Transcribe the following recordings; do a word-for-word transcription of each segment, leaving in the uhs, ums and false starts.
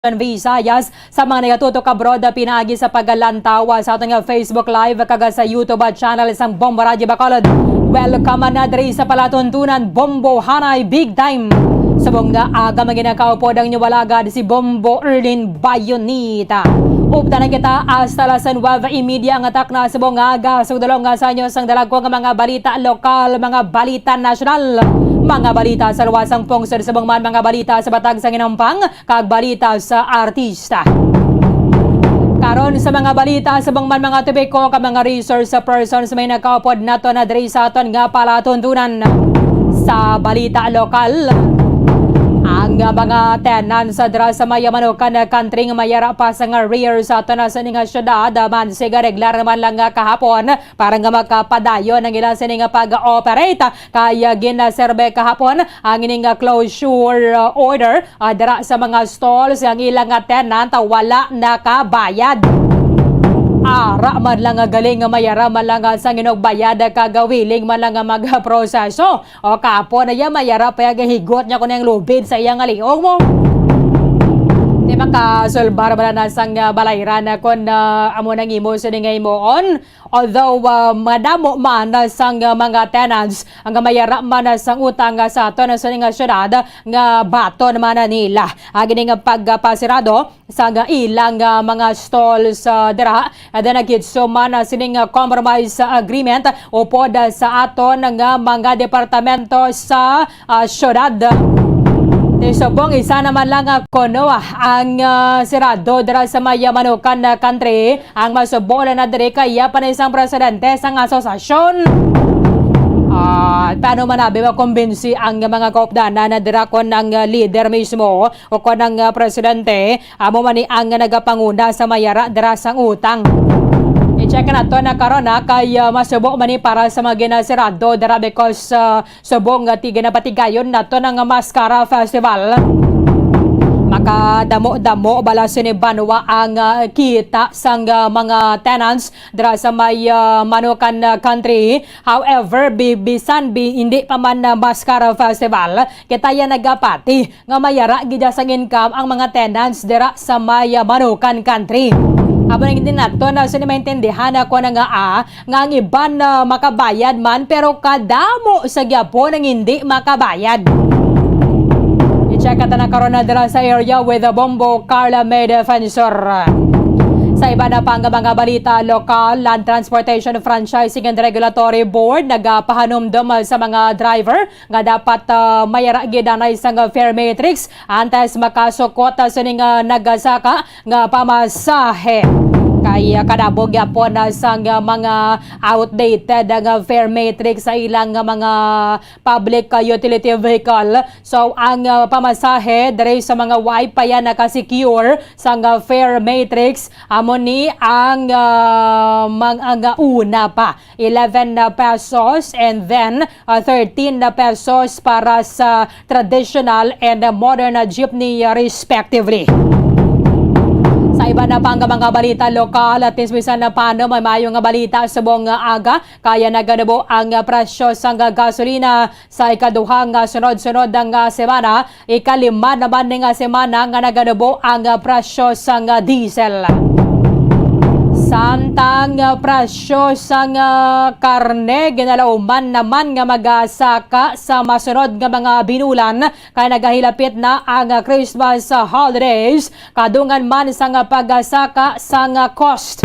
Visayas, sa mga nagatutok abroad, pinaagi sa paglantaw sa aton nga Facebook Live kag sa YouTube channel sang Bombo Radyo Bacolod. Welcome na diri sa palatuntunan Bombo Hanay Big Time. Subong nga aga, mga ginakaupod, ang inyong alagad si Bombo Erlin Bayonita. Updanan kita hasta las nuwebe y media ang atak na subong nga aga. Sugdulong nga sa inyo sang dalagko nga mga balita lokal, mga balita nasyonal, mga balita sa luwas sang pungsod, subong man mga balita sa Bataan sang Hinampang, kag balita sa artista. Karon sa mga balita, subong man mga topiko kag mga resource persons, may nakaupod nato na diri sa aton nga palatuntunan. Sa balita lokal, ang mga tenants dira sa may Manukan Country nga may ara pa sang arrears sa aton na sini nga syudad, man sige regular naman lang nga kahapon para nga makapadayon ang ila sini nga pag-operate. Kaya ginaserbe kahapon ang ining closure order ah, dira sa mga stalls, ang ilang nga tenant wala nakabayad. Ara man lang nga galing nga may ara man lang nga sang inugbayad kag willing man lang nga magproseso. O kapo na iya, may ara pa iya gahigot niya kun ang lubid sa iya nga liog mo. Di makasulbar man na sang, ah, balayran na kun, ah, amo nang imo sini nga himuon. Although, ah, madamo man sang, ah, mga tenants ang mayara man sang utang, ah, sa aton sa ning, ah, syudad nga baton man nila. Ang ining pagpasirado sa nga ilang, ah, mga stalls, ah, dira, ah, then nagkitso man, ah, sining, ah, compromise, ah, agreement upod, ah, sa aton nga mga departamento sa, ah, syudad. Ti subong isa naman lang, ah, kuno, ah, ang, ah, sirado dira sa may, ah, Manukan, ah, Country. Ang masubo lang na diri kay iya pa na isang presidente sang asosasyon. Ah, paano man abi makumbinsi ang mga kaupdanan na dira kon ang, ah, leader mismo o kon ang, ah, presidente amo man ni ang nagapanguna sa mayara dira sang utang? I-check nato na karon, ah, kay, ah, masubo man ni para sa mga ginasirado dira because, ah, subong nga ti-, ginapatigayon nato nga Mascara Festival. Makadamo-damo bala sini banwa ang, ah, kita sang, ah, mga tenants dira sa may, ah, Manukan, ah, Country. However, bi-, bisan bi-, hindi pa man na Mascara Festival, kita ya nagapati nga mayara gid sang income ang mga tenants dira sa may, ah, Manukan Country. Amo nang hindi nato na sini maintindihan ako na nga, ah, nga ang iban, ah, makabayad man, pero kadamo sa gyapon ang hindi makabayad. I-check nato na karon na dira sa area with the Bombo Carla May Defensor. Sa iba na pang mga balita lokal, Land Transportation Franchising and Regulatory Board nagapahanumdom sa mga driver nga dapat, ah, mayara gid anay sang fare matrix antes makasukot, ah, sining, ah, nagasaka nga pamasahe. Kay, ah, kadamo gyapon na sang, ah, mga outdated nga fare matrix sa ilang nga mga public, ah, utility vehicle. So, ang, ah, pamasahe diri sa mga way pa yan nakasecure sang, ah, fare matrix, amo ni ang, ah, mga, ang, ah, una pa, eleven na pesos, and then, ah, thirteen na pesos para sa traditional and, ah, modern na jeepney, ah, respectively. Sa iba na pang mga balita lokal, at least bisan na paano may mayo nga balita subong nga aga, kaya naganubo ang, ah, presyo sang, ah, gasolina sa ikaduha nga sunod-sunod nga semana. Ikalima naman ni nga semana nga naganubo ang, ah, presyo sang, ah, diesel. Samtang, ah, presyo sang, ah, karne, ginalauman naman nga magasaka sa masunod nga mga binulan kay nagahilapit na ang, ah, Christmas, ah, holidays, kadungan man sang, ah, pagasaka sang, ah, cost.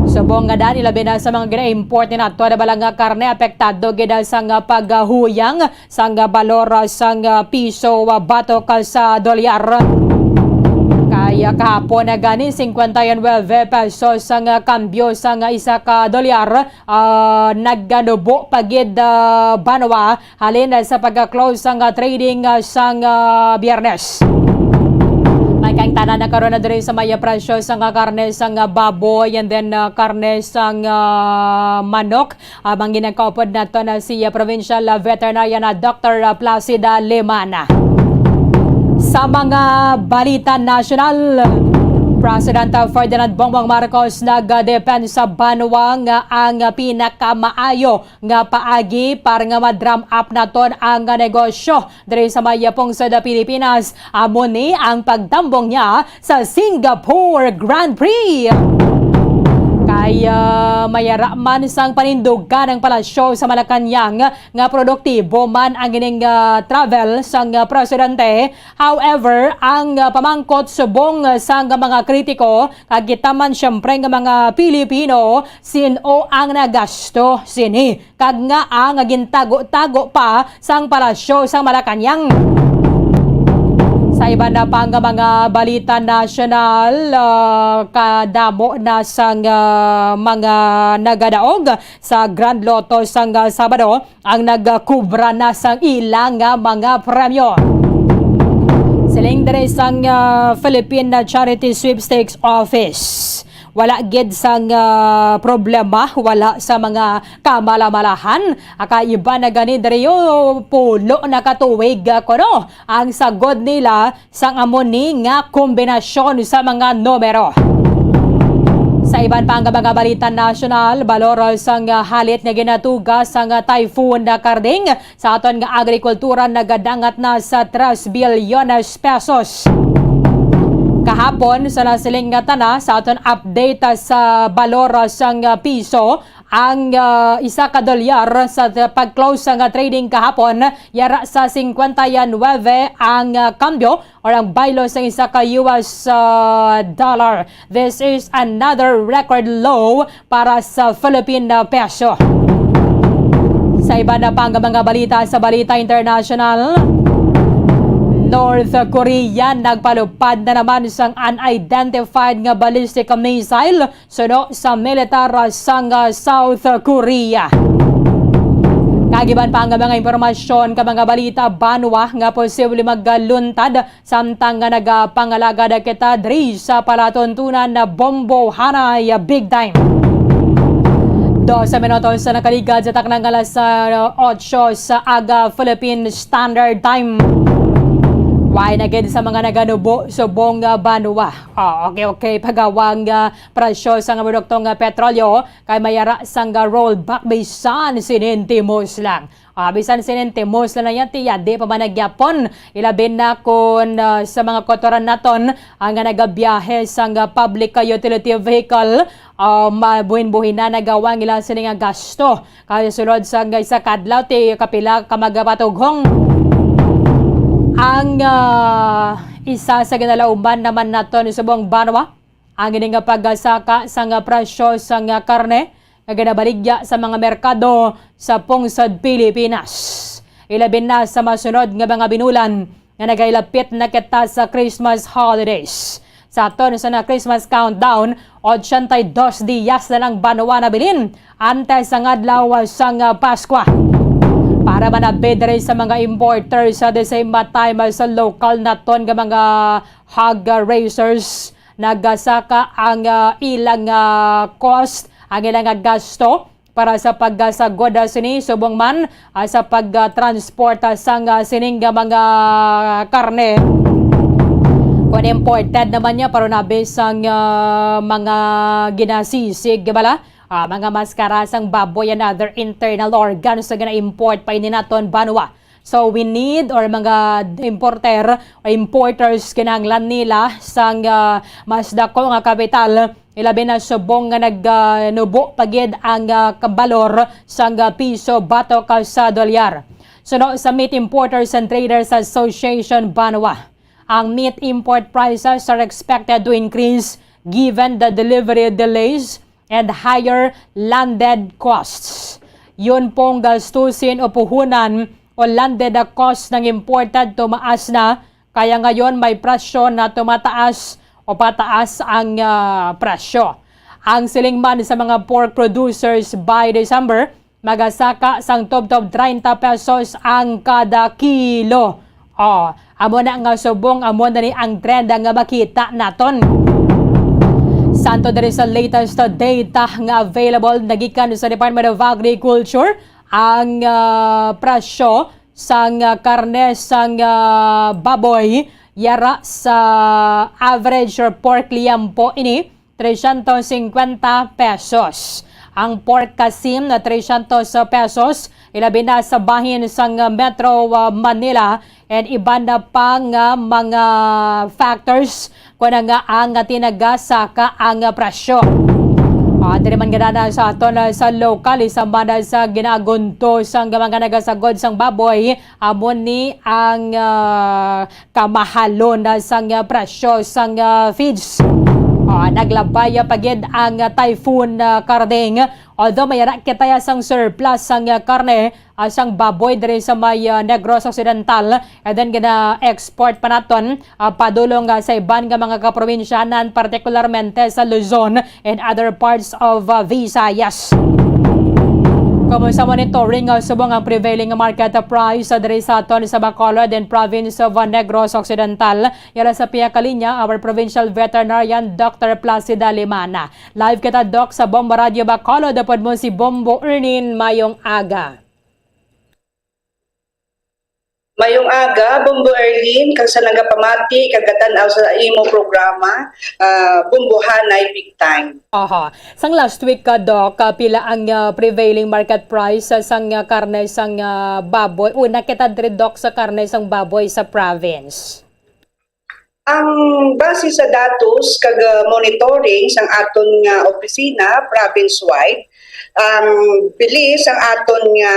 Subong nga, Dani, labi na sa mga gina-import ni nato na bala nga karne, apektado gid sang, ah, paghuyang sang, ah, balor, ah, sang, ah, piso, ah, batok, ah, sa dolyar. Kay, ah, kahapon na gani, cincuenta y nueve pesos ang, ah, kambyo sang, ah, isa ka dolyar, ah, naganubo pa gid, ah, banwa halin, ah, sa pagka-close sang, ah, trading, ah, sang, ah, Biyernes. May kaingtanan na karon na diri sa may, ah, presyo sang, ah, karne sang, ah, baboy and then, ah, karne sang, ah, manok. Habang ginakaupod nato na si, ah, Provincial, ah, Veterinarian, ah, Doctor, ah, Placida Limana. Sa mga balita nasyonal, President Ferdinand Bongbong Marcos nagadepensa banwa nga ang pinakamaayo nga paagi para nga ma-drum up naton ang negosyo diri sa may pungsod Pilipinas, amo ni ang pagtambong niya sa Singapore Grand Prix. Kay, ah, mayara man sang panindugan ang palasyo sa Malacañang nga produktibo man ang ining, ah, travel sang, ah, presidente. However, ang, ah, pamangkot subong sang mga kritiko, kag kita man siyempre nga mga Pilipino, sin-o ang nagasto sini, kag ngaa nga gintago-tago pa sang palasyo sang Malacañang. Sa iban na pa nga mga balita nasyonal, ah, kadamo na sang, ah, mga nagadaog sa Grand Lotto sang, ah, Sabado ang nagakubra na sang ila nga mga premyo. Siling diri sang, ah, Philippine Charity Sweepstakes Office, wala gid sang, ah, problema, wala sa mga kamalamalahan. Ang iban na gani diri, oh, pulo na ka tuig, ah, kuno ang sagod nila sang amo ni nga kombinasyon sa mga numero. Sa iban pa nga mga balita nasyonal, balor sang halit nga ginatuga sang Typhoon Karding sa aton nga agrikultura nagadangat na sa tres bilyones pesos. Kahapon, sa nasiling nga tana, sa aton update, ah, sa balor sang piso, ang, ah, isa ka dolyar sa t-, pag-close nga trading kahapon, yara sa cincuenta y nueve ang, ah, kambyo or ang baylo sa isa ka U S, ah, dollar. This is another record low para sa Philippine peso. Sa iba na pa nga mga balita sa Balita International, North Korea nagpalupad na naman sang unidentified nga ballistic missile suno sa militar sang, ah, South Korea. Kag iban pa nga mga impormasyon ka mga balita banwa nga posible magluntad samtang nga nagapangalagad kita diri sa palatuntunan na bombo hanay big time. Dose minutos sa nakaligad sa taknang alas, ah, otso sa aga Philippine Standard Time. Way na gid sa mga naganubo subong nga banwa. Oh, okay, okay. Pagawang, ah, presyo sang produkto nga petrolyo kay mayara sang, ah, rollback bisan sinintimos lang. Ah, bisan sinintimos lang na yan, tiya, di pa man nagyapon. Ilabi na kun, ah, sa mga kotoran naton, ang nga nagabiyahe sang, ah, public, ah, utility vehicle, ah, mabuhin-buhin na nagawa ang ilang sini nga gasto. Kay sulod sa nga isa ka adlaw, ti kapila ka magapatughong. Ang, ah, isa sa ginalauman naman naton subong banwa, ang ini nga pagsaka sa nga presyo sa nga karne nga ginabaligya sa mga merkado sa pungsod Pilipinas. Ilabi na sa masunod nga mga binulan nga nagailapit na kita sa Christmas holidays. Sa aton sa na Christmas countdown, ochenta y dos dias na lang banwa nabilin antes ang adlaw sang Paskwa. Para manabi diri sa mga importers, sa the same time sa lokal naton nga mga hog raisers, nagasaka ang, ah, ilang, ah, cost, ang ilang, ah, gasto para sa pagkasagod, ah, sini, subong man, ah, sa pagtransport, ah, sang, ah, sining, ah, mga karne. Kung imported naman niya, pero nabi sang, ah, mga ginasisig, bala, ah, mga maskara sang baboy and other internal organs sa gina-import pa ini naton banwa. So, we need, or mga importer, or importers, kinahanglan nila sang, ah, mas dako nga kapital, ilabi na subong nga nag, ah, nubo pa gid ang, ah, kabalor sang, ah, piso batok, ah, sa dolyar. Suno sa Meat Importers and Traders Association Banwa, ang meat import prices are expected to increase given the delivery delays and higher landed costs. Yun pong gastusin o puhunan o landed na cost ng imported tumaas na, kaya ngayon may presyo na tumataas o pataas ang, ah, presyo. Ang siling man sa mga pork producers, by December, magasaka sang tubtob treinta pesos ang kada kilo. Oh, amo na nga subong, amo na ni ang trend nga makita naton. Santo diri sa latest data nga available nagikan sa Department of Agriculture, ang, ah, presyo sang, ah, karne sang, ah, baboy Yara sa average pork liempo ini, trescientos cincuenta pesos. Ang pork kasim na trescientos pesos, ilabi na sa bahin sang Metro, ah, Manila, and iban na pa nga mga factors, kuno nga ang tinagasaka ang presyo. Ah, diri man ganana sa aton, ah, sa lokal, isa man sa ginagunto sang mga nagasagod sang baboy, amo ni ang, ah, kamahalon na sang, ah, presyo sang, ah, feeds. Ah, naglabay, ah, pa gid ang, ah, Typhoon, ah, Harding. Although may ara kita sang surplus sang, ah, karne, ah, sang baboy diri sa may, ah, Negros Occidental, and then gina-export pa naton, ah, padulong, ah, sa iban nga mga kaprobinsyanan, partikularmente sa Luzon and other parts of, uh, Visayas. Kamo sa monitoring, uh, subong ang prevailing market price, uh, diri sa aton sa Bacolod and province of, uh, Negros Occidental. Yara sa pihak linya, our provincial veterinarian, Doctor Placida Limana. Live kita, Doc, sa Bombo Radio Bacolod. Upod mo si Bombo Ernin. Mayong aga. Mayong aga, Bombo Erlin, kag sa nagapamati kag gatan-aw sa imo programa, ah, Bombohanay Big Time. Aha. Sang last week ka, Doc, ah, pila ang, ah, prevailing market price sa, sang, ah, karne sang, ah, baboy? Una kita diri, Doc, sa karne sang baboy sa province. Ang base sa datos kag, ah, monitoring sang aton nga opisina province-wide, ang bili sang aton nga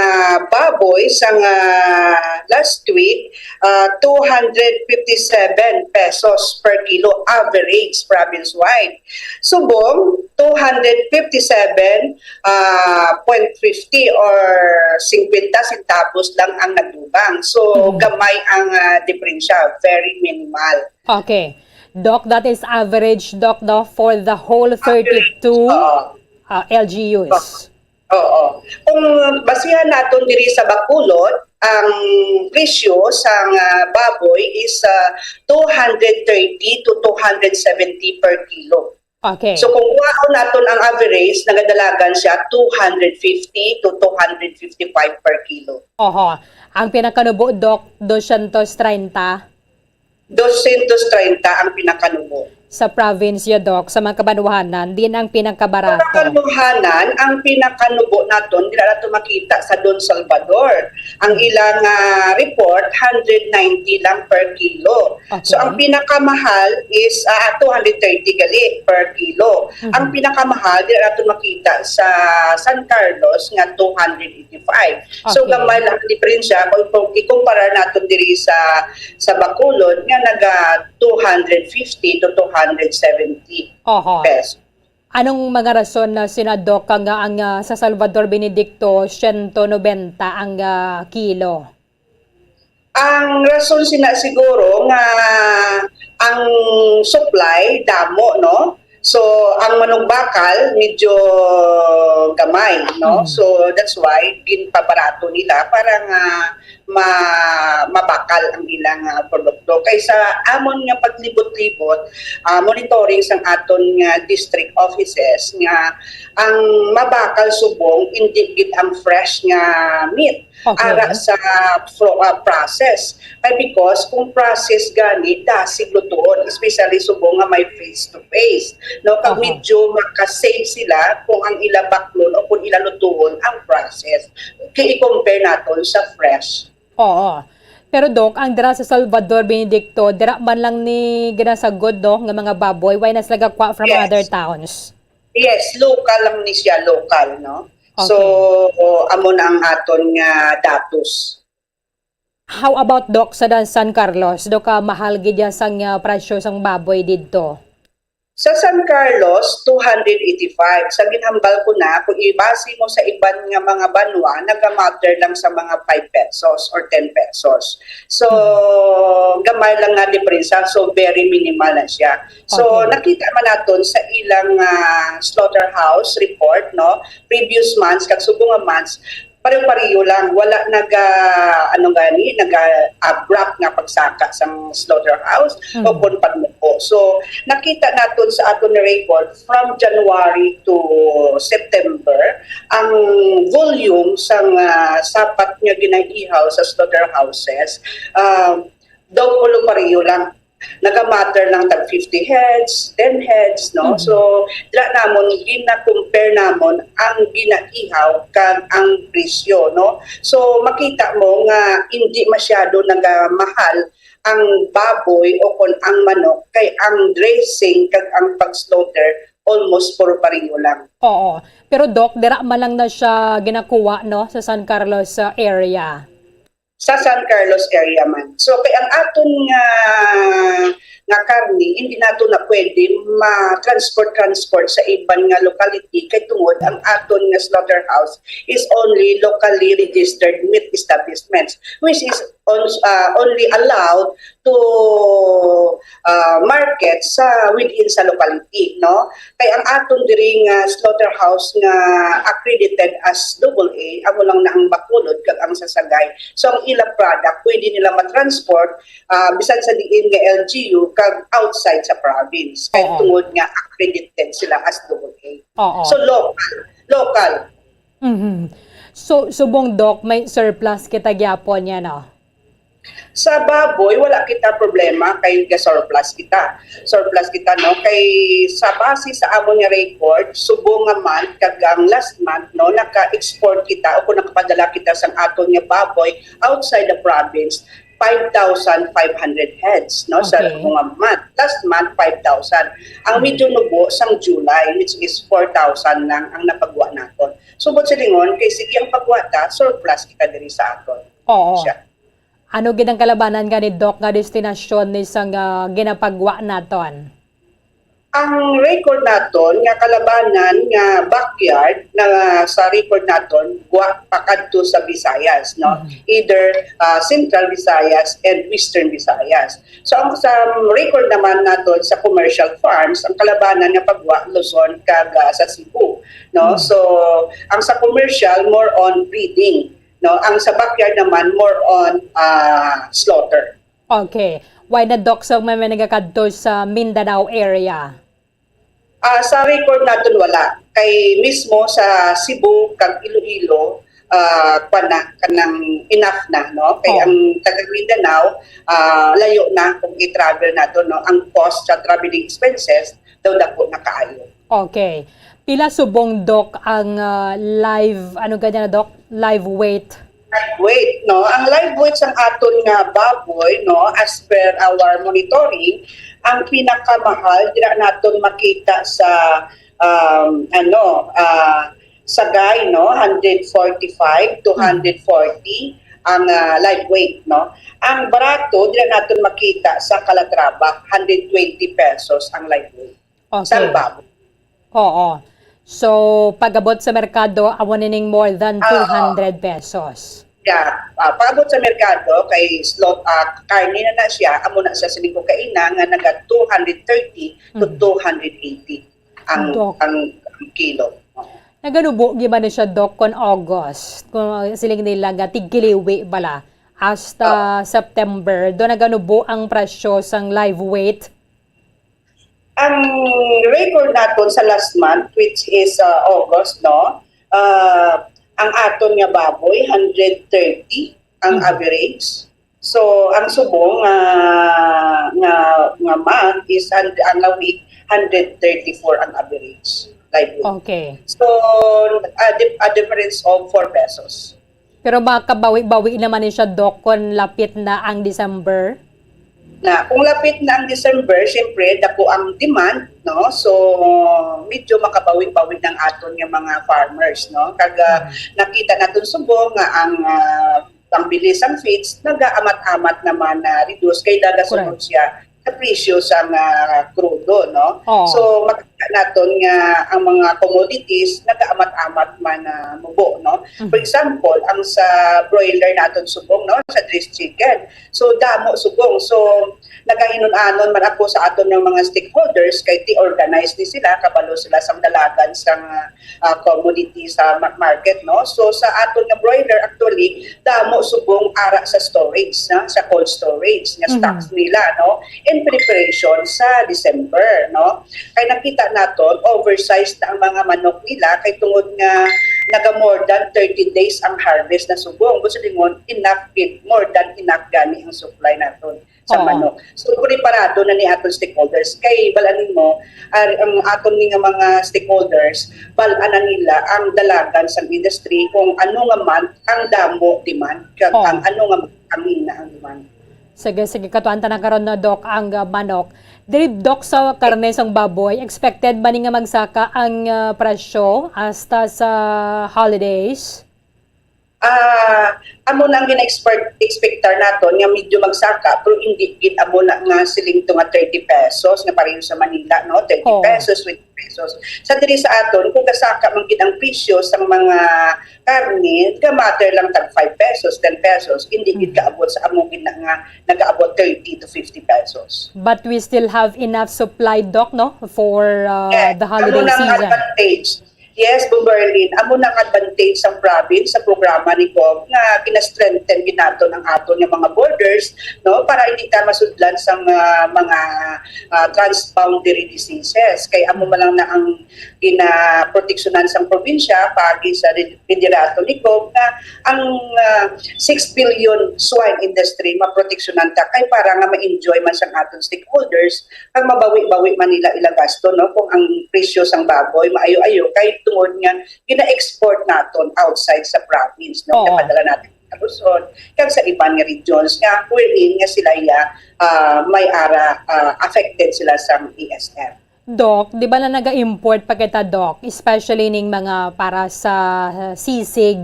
baboy sang, ah, last week, ah, two hundred fifty-seven pesos per kilo average province-wide. Subong, two hundred fifty-seven, ah, point fifty or singkwenta centavos lang ang nagdubang. So, Mm. gamay ang, ah, diferensya, very minimal. Okay. Doc, that is average, Doc, no, for the whole Average, thirty-two, oo. uh, L G Us. Oo. Kung basihan naton diri sa Bacolod, ang presyo sang, ah, baboy is, ah, two hundred thirty to two hundred seventy per kilo. Okay. So, kung kuhaon naton ang average, nagadalagan siya two hundred fifty to two hundred fifty-five per kilo. Oho. Ang pinakanubo, Doc, dosyentos treinta? Dosyentos treinta ang pinakanubo. Sa probinsya, Doc, sa mga kabanwahanan, diin ang pinakabarato? Sa kabanwahanan, ang pinakanubo naton, dira nato makita sa Don Salvador. Ang ilang, ah, report, hundred ninety lang per kilo. So, Okay. ang pinakamahal is, ah, two hundred thirty gali per kilo. Mhm. Ang pinakamahal, dira nato makita sa San Carlos nga two hundred eighty-five. So, Okay. gamay lang ang diferensya kung, kung ikumpara naton diri sa, sa Bacolod nga naga two hundred fifty to two hundred seventy Oho. pesos. Anong mga rason na, Senador, ka nga ang, ah, sa Salvador Benedicto, siyento nobenta ang, ah, kilo? Ang rason sina siguro nga ang supply damo, no? So, ang manugbakal medyo gamay, no? Mm. So, that's why ginpabarato nila para nga ma-, mabakal ang ilang, ah, produkto. Kay sa amon nga paglibot-libot, ah, monitoring sang aton nga district offices nga ang mabakal subong indi gid ang fresh nga meat. Okay. Ara sa fro-, ah, process. Kay because kung process gani, dasig lutuon, especially subong nga may face to face, no? Kag Aha. medyo maka-save sila kung ang ila baklon o kung ila lutuon ang process. Kay i-compare naton sa fresh. Oo. Pero, Doc, ang dira sa Salvador Benedicto, dira man lang ni ginasagod, no, nga mga baboy, way na sila gakwa from Yes. other towns? Yes, local lang ni siya, local, no? So, Okay. amo na ang aton nga datos. How about, Doc, sa dan-, San Carlos? Do ka mahal gid ya sang, ah, presyo sang baboy didto? Sa San Carlos, two hundred eighty-five. Sa ginhambal ko na, kung ibase mo sa iban nga mga banwa, nagamatter lang sa mga five pesos or ten pesos. So, Hmm. gamay lang nga diferensya. So, very minimal na siya. So, Okay. nakita man naton sa ilang, ah, slaughterhouse report, no? Previous months, kag subong nga months, pareho-pareho lang. Wala naga, ano gani, naga-abrupt nga pagsaka sang slaughterhouse o Mhm. kon pagmuko. So, nakita naton sa aton record from January to September, ang volume sang, ah, sapat nga ginaihaw sa slaughterhouses, ah, daw pulo pareho lang. Nagamatter lang tag fifty heads, ten heads, no? Mhm. So, dira namon, gina-compare namon ang ginaihaw kag ang presyo, no? So, makita mo nga hindi masyado nagamahal ang baboy o kon ang manok, kay ang dressing kag ang pag-slaughter almost puro pareho lang. Oo. Pero, Doc, dira man lang na siya ginakuha, no, sa San Carlos, uh, area. Sa San Carlos area man. So, kay ang aton nga, nga karne, hindi nato na pwede ma-transport, transport sa iban nga locality kay tungod ang aton nga slaughterhouse is only locally registered meat establishments, which is on, ah, only allowed to, ah, market sa within sa locality, no? Kay ang aton diri nga slaughterhouse nga accredited as double A, amo lang na ang Bacolod kag ang Sasagay. So, ang ilang product, pwede nila matransport, ah, bisan sa diin nga L G U kag outside sa province. Kay Oo. tungod nga accredited sila as double A. Oo. So, local. Local. Mhm. So, subong, Doc, may surplus kita gyapon niya, no? Sa baboy, wala kita problema kay ga-surplus kita. Surplus kita, no? Kay sa base sa amon nga record, subong nga month, kag ang last month, no, naka-export kita o kung nakapadala kita sang aton nga baboy outside the province, five thousand five hundred heads, no, sa Okay. subong nga month. Last month, five thousand. Ang medyo nubo sang July, which is four thousand lang ang napagwa naton. Subot silingon, kay sige ang pagwa ta, surplus kita diri sa aton. Oo. Siya. Ano gid ang kalabanan gani, Doc, nga destinasyon ni sang, ah, ginapagwa naton? Ang record naton nga kalabanan nga backyard na sa record naton, gwa pakadto sa Visayas, no? Mhm. Either, ah, Central Visayas and Western Visayas. So, ang sa record naman naton sa commercial farms, ang kalabanan nga pagwa, Luzon kag, ah, sa Cebu, no? Mhm. So, ang sa commercial, more on breeding, no? Ang sa backyard naman, more on, ah, slaughter. Okay. Why na, Doc, so may, may nagakadto sa Mindanao area? Ah, sa record naton wala. Kay mismo sa Cebu kag Iloilo, ah, kwan na, kanang enough na, no? Kay Oh. ang taga Mindanao, ah, layo na kung i-travel nato, no? Ang cost sa traveling expenses daw dako na kaayo. Okay. Pila subong, Doc, ang, ah, live, ano ganyan na, Doc? Live weight? Live weight, no? Ang live weight sang aton nga baboy, no, as per our monitoring, ang pinakamahal dira naton makita sa, um, ano, ah, Sagay, no, hundred forty-five to Hmm. hundred forty ang, ah, live weight, no? Ang barato dira naton makita sa Calatrava, hundred twenty pesos ang live weight. Okay. Sa baboy. Oo. So, pag-abot sa merkado, amo nining more than Ah, oo. two hundred pesos. Yeah. Ah, pag-abot sa merkado, kay slot, ah, karne na na siya, amo na siya sining kokaina nga naga two hundred thirty to Mhm. two hundred eighty ang, Dok. ang, ang kilo. Naganubo gyud man ni siya, Dok, kon August. Kung siling nila nga tigkiliwi bala. Hasta Oo. September, do naganubo ang presyo sang live weight? Ang record naton sa last month, which is, uh, August, no? Uh, ang aton nga baboy, hundred thirty ang Mhm. average. So, ang subong nga, nga, nga month is, hun-, ang, nga week, hundred thirty-four ang average. Live weight. Okay. So, a dif-, a difference of four pesos. Pero makabawi-bawi naman ni siya, Doc, kung lapit na ang December? Na, kung lapit na ang December, siyempre, dako ang demand, no? So, medyo makabawi-bawi ng aton nga mga farmers, no? Kag, ah, Mhm. nakita naton subong nga ang, ah, pangbili sang feeds, nagaamat-amat naman na reduce kay dagasunod Correct. siya sa presyo sa nga krudo, no? Oo. So, makita naton nga ang mga commodities nagaamat-amat man na mubo, no? Mhm. For example, ang sa broiler naton subong, no, sa dressed chicken. So, damo subong. So, nagahinun-anon man ako sa aton nga mga stakeholders kay ti-organize ni sila, kabalo sila sang dalagan sang, ah, commodity sa ma-, market, no? So, sa aton nga broiler, actually, damo subong ara sa storage, no? Sa cold storage nga Mhm. stocks nila, no? In preparation sa December, no? Kay nakita naton, oversized na ang mga manok nila kay tungod nga naga more than thirty days ang harvest na subong. Gusto dingon, enough gid, more than enough gani ang supply naton. sa Oo. manok. So, preparado na ni aton stakeholders. Kay, bal-an mo, ar-, ang aton ni nga mga stakeholders, bal-an na nila ang dalagan sang industry kung ano nga month ang damo demand, kag Oo. ang ano nga month ang hina ang demand. Sige, sige. Katuan ta na karon na, Doc, ang, ah, manok. Diri, Doc, sa karne sang baboy, expected ba ni nga magsaka ang, ah, presyo hasta sa holidays? Ah, amo na ang gina-expert-, expectar naton nga medyo magsaka, pero hindi gid amo na nga siling to nga thirty pesos nga pareho sa Manila, no? Thirty Oo. pesos, twenty pesos. Sa diri sa aton, kung gasaka man gid ang presyo sa mga karne, ga-matter lang tag five pesos, ten pesos, hindi gid Mhm. kaabot sa amo gid na nga nagaabot thirty to fifty pesos. But we still have enough supply, Doc, no? For, uh, Yes, the holiday amo na ang season. advantage. Yes, Bomberlin, amo na ang advantage sang province sa programa ni Gov nga gina-strengthen gid naton ang aton nga mga borders, no, para hindi ta masudlan sang, ah, mga, ah, transboundary diseases. Kay amo man lang na ang ginaproteksyonan sang probinsya paagi sa ri-, liderato ni Gov nga ang, ah, six billion swine industry maproteksyonan ta kay para nga ma-enjoy man sang aton stakeholders kag mabawi-bawi man nila ila gasto, no, kung ang presyo sang baboy maayo-ayo kay tungod nga gina-export naton outside sa province, no, Oo. napadala natin sa Luzon kag sa iban nga regions nga wherein nga sila ya, ah, may ara, ah, affected sila sang A S F. Doc, di ba na naga-import pa kita, Doc, especially ning mga para sa sisig,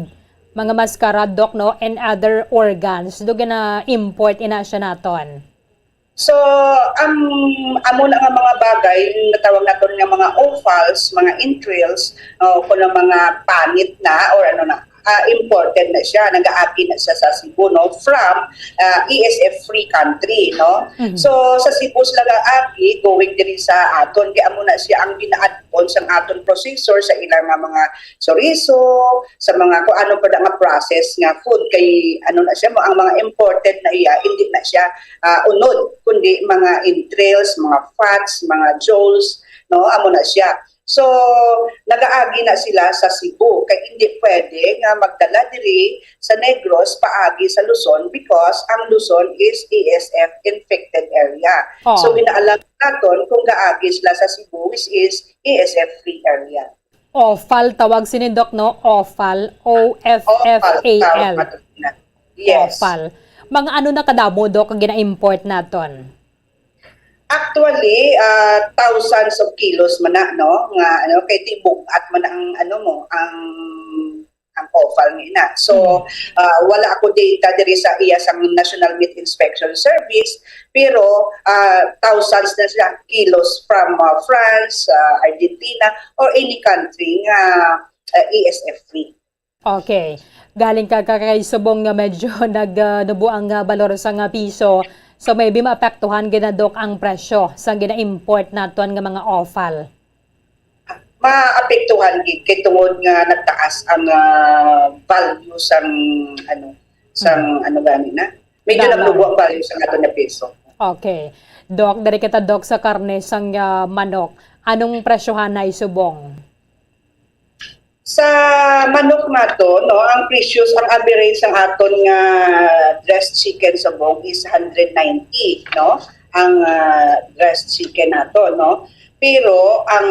mga maskara, Doc, no, and other organs, do gina-import ina siya naton? So, ang amo na nga mga bagay, yung natawag naton nga mga offals, mga entrails, o kung ang mga panit na, or ano na, ah, imported na siya, nagaagi na siya sa Cebu, no, from, ah, A S F free country, no? Mhm. So, sa Cebu sila gaagi, going diri sa aton, kaya amo na siya ang gina-add-on sang aton processor sa ilang nga mga chorizo, sa mga kung ano pa na nga process nga food, kay ano na siya, mo ang mga imported na iya, hindi na siya, ah, unod, kundi mga entrails, mga fats, mga jowls, no? Amo na siya. So, nagaagi na sila sa Cebu, kay hindi pwede nga magdala diri sa Negros paagi sa Luzon because ang Luzon is A S F infected area. Oh. So, ginaalam naton kung gaagi sila sa Cebu, which is A S F free area. Offal tawag sini, Doc, no? Offal, O F F A L. Offal, tawag naton na. Yes. Offal. Mga ano na kadamo, Doc, ang gina-import naton? Actually, ah, thousands of kilos man na, no? Nga, ano, kay tibug-at man ang, ano mo, ang, ang offal nga ina. So, Hmm. ah, wala ako data diri sa iya sang National Meat Inspection Service, pero, ah, thousands na sila kilos from, ah, France, ah, Argentina, or any country nga, ah, A S F free. Okay. Galing ka, ka kay subong nga medyo nag, ah, nubo ang, ah, balor sa nga piso. So, maybe maapektuhan gid na, Doc, ang presyo sa gina-import naton nga mga offal. Maapektuhan gid kay tungod nga nagtaas ang, ah, value sang, ano, sang, Mm. ano gani na. Medyo Tama. nagnubo ang value sa aton nga piso. Okay. Doc, diri kita, Doc, sa karne sang, ah, manok. Anong presyohan na isubong? Sa manok nato, no, ang presyo, ang average sang aton nga dressed chicken subong is hundred ninety, no? Ang, ah, dressed chicken nato, no? Pero ang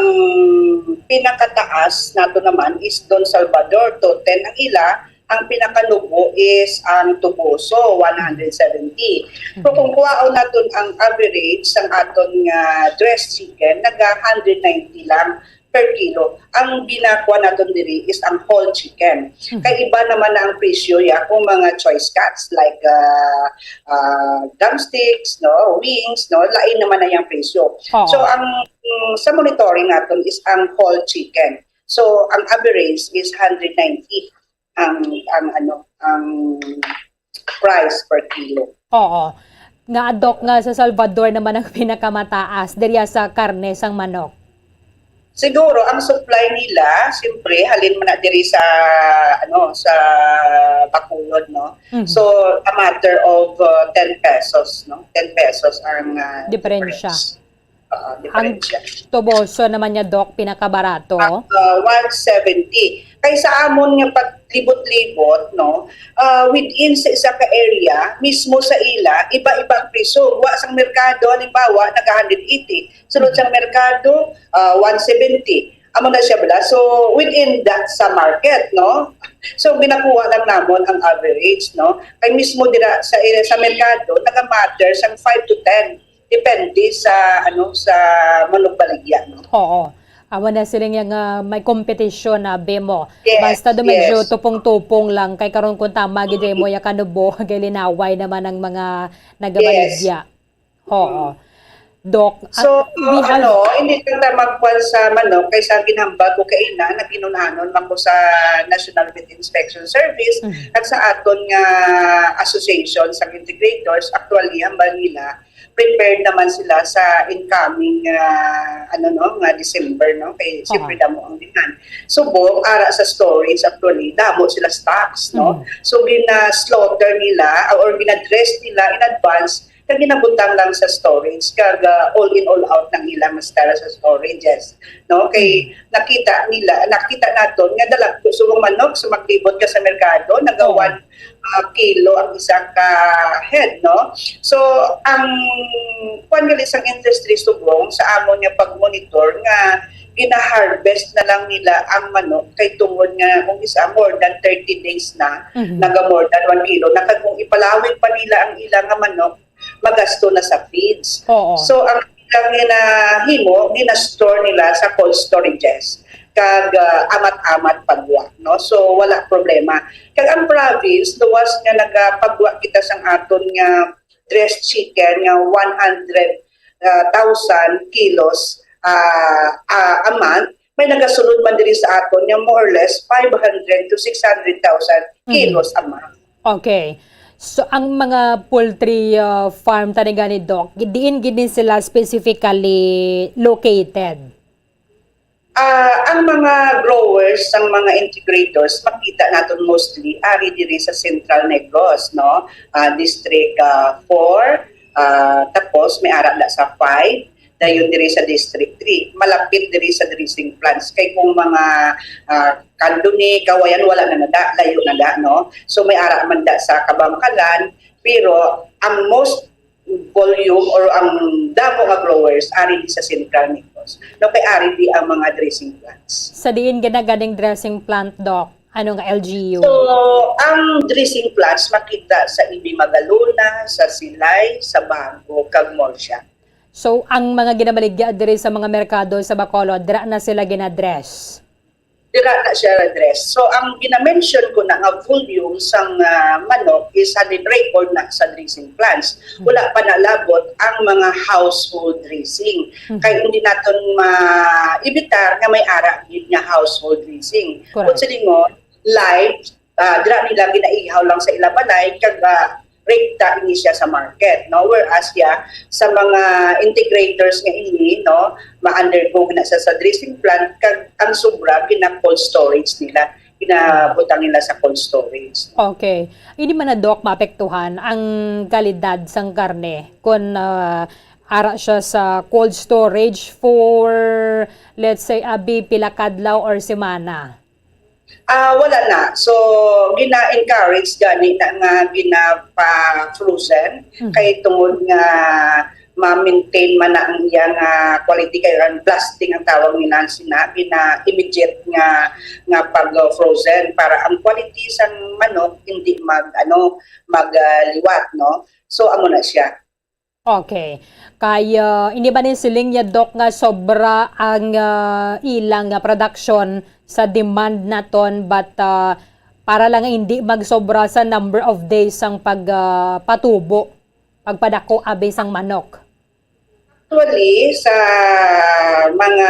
pinakataas nato naman is Don Salvador, two ten ang ila, ang pinakanubo is ang Toboso, one hundred seventy. So, Mhm. kung kuhaon naton ang average sang aton nga dressed chicken, naga hundred ninety lang per kilo. Ang ginakuha naton diri is ang whole chicken. Mhm. Kay iba naman na ang presyo ya kung mga choice cuts like, ah, ah, drumsticks, no, wings, no, lain naman na yang presyo. Oo. So, ang, mm, sa monitoring naton is ang whole chicken. So, ang average is hundred ninety ang, ang ano, ang price per kilo. Oo. Nga, Doc, nga sa Salvador naman ang pinakamataas diriya sa karne sang manok. Siguro, ang supply nila, siyempre, halin man na diri sa, ano, sa Bacolod, no? Mhm. So, a matter of, uh, ten pesos, no? Ten pesos ang, uh, Diferensya. difference. Ah, ang diferensya. Tuboso naman niya, Doc, pinakabarato? Ah, one seventy. Kay sa amon nga paglibot-libot, no, ah, within sa isa ka area, mismo sa ila, iba-iba ang presyo. Wa sang merkado, halimbawa, nag-a hundred eighty. Sunod sang merkado, ah, one seventy. Amo na siya bala. So, within that, sa market, no? So, ginakuha lang namon ang average, no? Kay mismo dira sa, sa merkado, nagamatter sang five to ten. Depende sa, ano, sa manugbaligya, no? Oo. Amo na siling yang, ah, may kompetisyon na, Bemo. Yes, basta do medyo yes. Tupong-tupong lang. Kay karon kung tama gid mo ya kanubo, kay linaway naman ang mga nagabaligya. Yes. Oo. Doc, so, ah, we have ano, hindi lang ta magkuan sa manok, kay sa ginhambal ko kay ina, naghinun-anon man ko sa National Meat Inspection Service, mhm, at sa aton nga association sa integrators, actually, hambal nila, prepared naman sila sa incoming, ah, ano, no, nga December, no? Kay siyempre damo ang demand. Subong, ara sa storage, actually, damo sila stocks, no? Mm. So, gina-slaughter nila or gina-dress nila in advance, kag ginabutang lang sa storage, kag, ah, all in all out nang ilang style sa storages, no? Kay nakita nila, nakita naton nga dalag subong manok sa maglibot ka sa merkado, naga Oo. one, ah, kilo ang isa ka head, no? So, ang kuwan gali sang industry subong sa amon nga pag-monitor nga gina-harvest na lang nila ang manok kay tungod nga kung isa more than thirty days na, Mhm. naga more than one kilo na, kag kung ipalawig pa nila ang ila nga manok, magasto na sa feeds. Oo. So, ang ilang ginahimo, gina-store nila sa cold storages kag, ah, amat-amat pagwa, no? So, wala problema. Kag ang province, luwas nga nagapagwa kita sang aton nga dressed chicken nga one hundred, ah, thousand kilos, ah, ah, a month, may nagasulod man diri sa aton nga more or less five hundred to six hundred thousand Mm. kilos a month. Okay. So, ang mga poultry, uh, farm tani gani, Doc, diin gid ni sila specifically located? Ah, ang mga growers, ang mga integrators, makita naton mostly ari diri sa Central Negros, no? Ah, District, ah, four, ah, tapos may ara na sa five, dayon diri sa District three, malapit diri sa dressing plants. Kay kung mga, ah, Candoni, Cauayan, wala na nada, layo na da, no? So, may ara man da sa Kabankalan, pero ang most volume or ang damo nga growers ari di sa Central Negros. No, kay ari di ang mga dressing plants. Sa diin ginaganing dressing plant, Doc? Ano nga L G U? So, ang dressing plants makita sa Ibi Magalona, sa Silay, sa Bago, kag Murcia. So, ang mga ginabaligya diri sa mga merkado sa Bacolod, dira na sila ginadress? Dira na siya address. So, ang gina-mention ko na nga volume sang, ah, manok is halin record na sa dressing plants. Mhm. Wala pa nalabot ang mga household dressing. Mhm. Kay hindi naton ma-evitar nga may ara gid nga household dressing. Correct. Kung silingon, live, ah, dira nila ginaihaw lang sa ila balay, kag, ah, rekta ini siya sa market, no? Whereas, ya, sa mga integrators nga ini, no, ma-undergo na sa, sa dressing plant, kag ang sobra, gina-cold storage nila, ginabutang nila sa cold storage. Okay. Hindi man na, Doc, maapektuhan ang kalidad sang karne kung, ah, ara siya sa cold storage for, let's say, abi pila kadlaw or semana? Ah, wala na. So, gina-encourage gani na nga ginapa-frozen. Mhm. Kay tungod nga ma-maintain man na ang iya nga quality, kay ang blasting ang tawag nila sina, gina-immediate nga, nga pag-frozen para ang quality sang manok hindi mag, ano, mag, ah, liwat, no? So, amo na siya. Okay. Kay, ah, hindi ba ni siling niya, Doc, nga sobra ang, ah, ilang, ah, production sa demand naton, but, ah, para lang hindi magsobra sa number of days ang pag, ah, patubo, pagpadako abi sang manok? Actually, sa mga,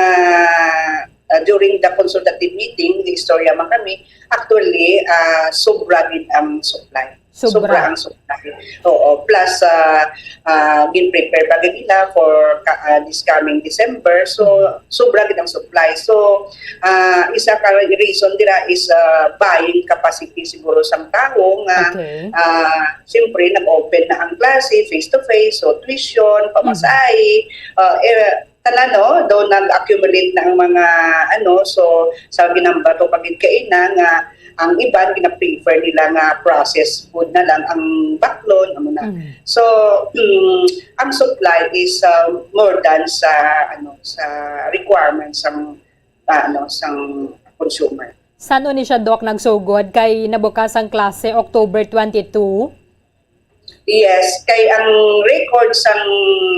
ah, during the consultative meeting, istorya man kami, actually, ah, sobra gid ang supply. Sobra. Sobra ang supply. Oo. Plus, ah, ah, gin-prepare pa gid nila for ka-, ah, this coming December. So, Mhm. sobra gid ang supply. So, ah, isa ka reason dira is, ah, buying capacity siguro sang tawo nga, Okay. ah, siyempre, nag-open na ang klase, face-to-face, so tuition, Mhm. pamasahe, ah, eh, tanan, no, daw nag-accumulate na ang mga, ano, so, sa ginhambal ko pa gid kaina nga ang iban gina-prefer nila nga processed food na lang ang baklon, amo na. Mm. So, mm, ang supply is, uh, more than sa, ano, sa requirements sang, ah, ano, sang consumer. San-o ni siya, Doc, nagsugod kay nabukas ang klase October twenty-two? Yes, kay ang record sang,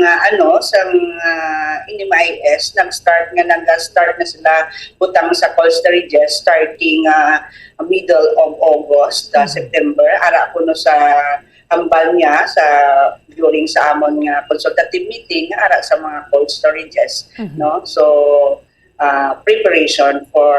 ah, ano, sang, ah, N M I S, nag-start nga, nag-start na sila butang sa cold storages starting, ah, middle of August, ah, Mhm. September. Ara kuno sa hambal niya sa, during sa amon nga consultative meeting, ara sa mga cold storages, Mhm. no? So, ah, preparation for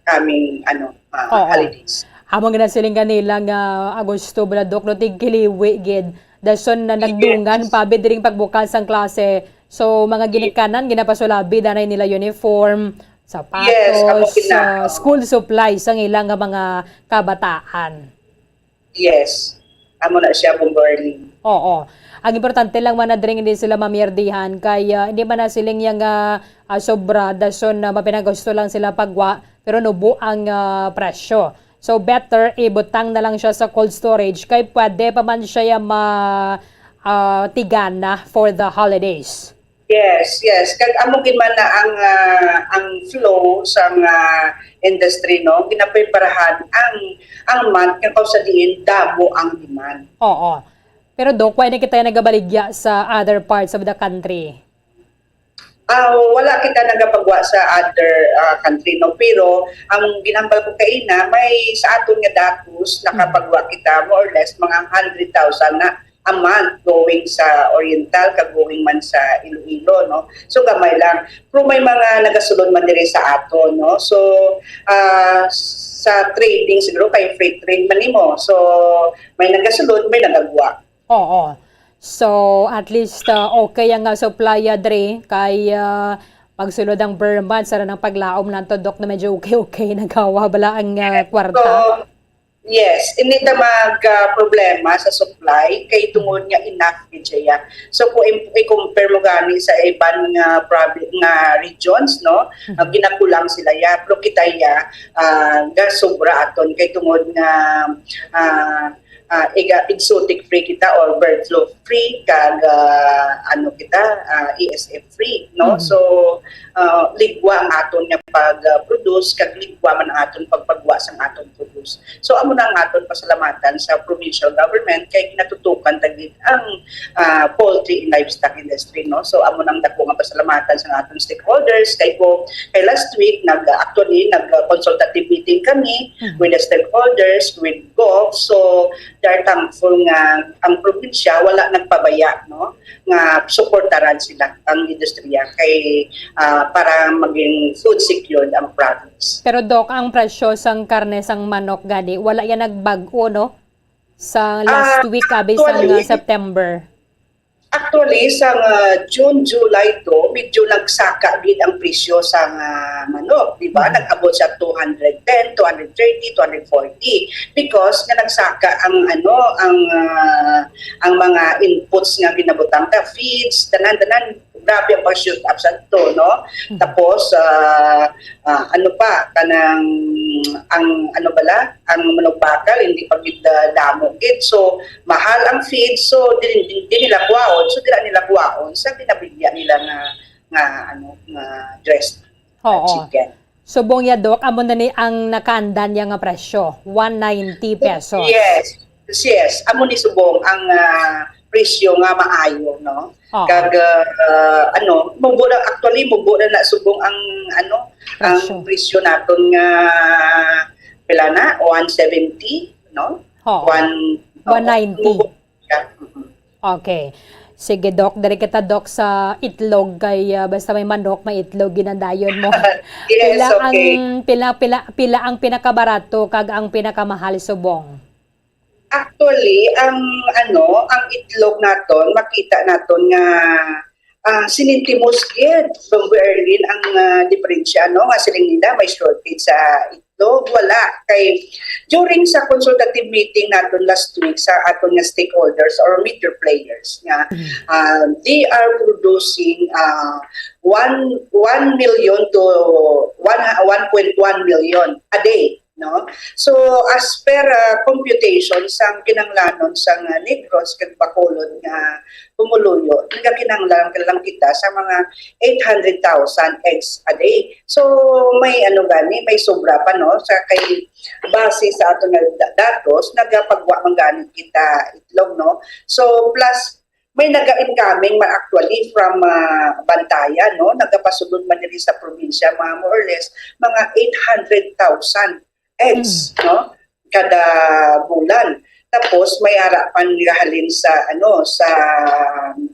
coming, ano, ah, Oo. holidays. Amo nga nasiling kanila nga Agosto, bala, Dok, no, tigkiliwi gid. Dason na Yes. nagdungan pa bid diri ang pagbukas sang klase. So, mga Yes. ginikanan, ginapasulabi, danay nila uniform, sapatos, Yes, amo gina- ah, school supplies ang ilang nga mga kabataan. Yes. Amo na siya, Bombo Arlene. Oo. Ang importante lang man na diri hindi sila mamierdihan kay, ah, hindi man na siling yang, ah, ah, sobra, dason na mapinagasto lang sila pagwa, pero nubo ang, ah, presyo. So better ibutang na lang siya sa cold storage kay pwede pa man siya ya ma-, ah, tigana for the holidays. Yes, yes. Kag amo gid man na ang, ah, ang flow sang, ah, industry, no? Ginapreparahan ang, ang month nga kung sa diin damo ang demand. Oo. Pero, Doc, why na kita nagabaligya sa other parts of the country? Ah, wala kita nagapagwa sa other, ah, country, no? Pero ang ginhambal ko kaina, may sa aton nga datos, Mm. nakapagwa kita more or less mga hundred thousand na a month going sa Oriental kag going man sa Iloilo, no? So, gamay lang. Pero may mga nagasulod man diri sa aton, no? So, ah, sa trading siguro kay freight trade man nimo. So, may nagasulod, may nagagwa. Oo. So, at least, ah, okay ang, ah, supply, ah, diri kay, ah, pagsulod ang Burma, sa nang paglaom nato, Doc, na medyo okay-okay, naghawa bala ang, ah, kwarta. So, yes, hindi ta mag, ah, problema sa supply kay tungod nga enough gid siya. So, kung i-, i-compare mo gani sa iban nga provi-, nga regions, no, Mhm. ah, ginakulang sila ya, pero kita ya, ah, gasobra aton kay tungod nga, ah, ah, ega-, exotic free kita or bird flu free kag, ah, ano kita, ah, E S F free, no? Mhm. So, ah, ligwa ang aton nga pag, ah, produce kag ligwa man ang aton pagpagwa sang aton produce. So, amo na ang aton pasalamatan sa provincial government kay ginatutukan ta gid ang, ah, poultry and livestock industry, no? So, amo nang dako nga pasalamatan sa aton stakeholders kay ko, kay last week nag, actually nag, ah, consultative meeting kami Mhm. with the stakeholders, with Gov. So, they are thankful nga ang probinsya wala nagpabaya, no, nga suportaran sila ang industriya kay, ah, para maging food secured ang province. Pero, Doc, ang presyo sang karne sang manok gani wala yan nagbag-o, no? Sa last Ah, week, abi, sang, actually, ah, September. Actually, sa, ah, June, July to, medyo nagsaka gid ang presyo sa, ah, manok, di ba? Mhm. Nag-abot sa two hundred ten, two hundred thirty, two hundred forty. Because nga nagsaka ang, ano, ang, ah, ang mga inputs nga ginabutang ta, feeds, tanan-tanan, grabe ang pag-shoot up sa to, no? Mhm. Tapos, ah, ah, ano pa, kanang, ang, ano bala, ang manok bakal, hindi pa gid, ah, damo gid. So, mahal ang feed, so, di, di, di nila kuwaon. So, dira nila kuwaon sa binabilya nila nga, nga, ano, nga dressed Oo. chicken. Subong ya, Doc, amo na ni ang nakaandan niya nga presyo, one ninety pesos. Yes. Yes. Amo ni subong ang, ah, presyo nga maayo, no? Oo. Kag, ah, ano, mubo na, actually, mubo na na subong ang, ano, ang Presyo. presyo naton nga, pila na? One seventy, no? Oo. One, oo, One ninety. mubo siya. Mm-mm. Okay. Sige, Doc. Diri kita, Doc, sa itlog kay, ah, basta may manok, may itlog, ginadayon mo. Yes, Pila ang, okay. pila, pila, pila ang pinakabarato kag ang pinakamahal subong? Actually, ang ano, ang itlog naton, makita naton nga, ah, sinintimos gid, Bombo Erlin, ang, ah, diferensya, no? Nga siling nila may shortage sa itlog, wala. Kay during sa consultative meeting naton last week sa aton nga stakeholders or major players nga, ah, they are producing, ah, one, one million to one, one point one million a day, no? So, as per, ah, computation sang kinahanglanon sang, ah, Negros kag Bacolod nga pumuluyo, nagakinahanglan lang kita sa mga eight hundred thousand eggs a day. So, may ano gani, may sobra pa, no? Sa kay, base sa aton nga da-, datos, nagapagwa man gani kita itlog, no? So, plus, may naga-incoming man actually from, ah, Bantayan, no? Nagapasulod man diri sa probinsya, mga more or less, mga eight hundred thousand eggs, no? Kada bulan. Tapos, may ara pa nga halin sa, ano, sa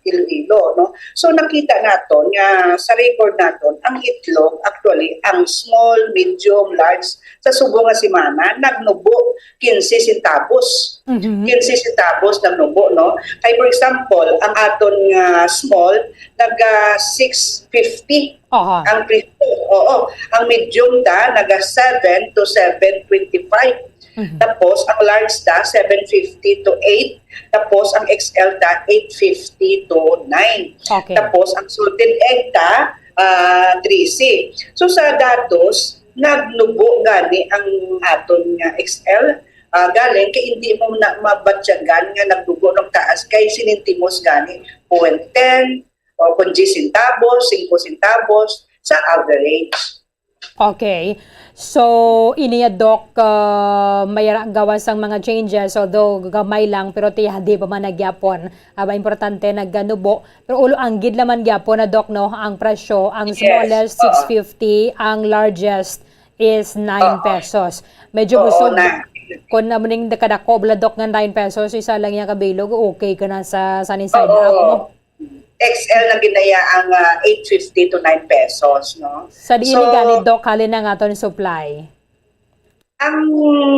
Iloilo, no? So, nakita naton nga sa record naton, ang itlog, actually, ang small, medium, large, sa subong nga semana, nagnubo quince centavos. Mhm. Quince centavos nagnubo, no? Kay, for example, ang aton nga small, naga six fifty Aha. Ang presyo, oo. Ang medium ta, naga seven to seven twenty-five. Mhm. Tapos, ang large ta, seven fifty to eight. Tapos, ang X L ta, eight fifty to nine. Okay. Tapos, ang salted egg ta, ah, trese. So, sa datos, nagnubo gani ang aton nga X L. Ah, galing kay hindi mo na mabatyagan nga nagnubo ng taas kay sinintimos gani, point ten, o kung diyes centavos, singko centavos sa average. Okay. So, iniya, Doc, ah, may ra-, gawas ang mga changes, although gamay lang, pero tiya, di pa man nagyapon. Aba, importante, nagkanubo. Pero ulo anggid naman gyapon na, Doc, no? Ang presyo, ang Yes. smallest, Oo. six fifty, ang largest is nine Oo. pesos. Medyo Oo, busog. Na. Kung namuning kadako, bala, Doc, nga nine pesos, isa lang yung kabilog, okay ka na sa Sunnyside Oo. Ako mo. X L na ginaya ang, ah, eight fifty to nine pesos, no? Sa diin So, ni gani, Doc, halin ang aton supply? Ang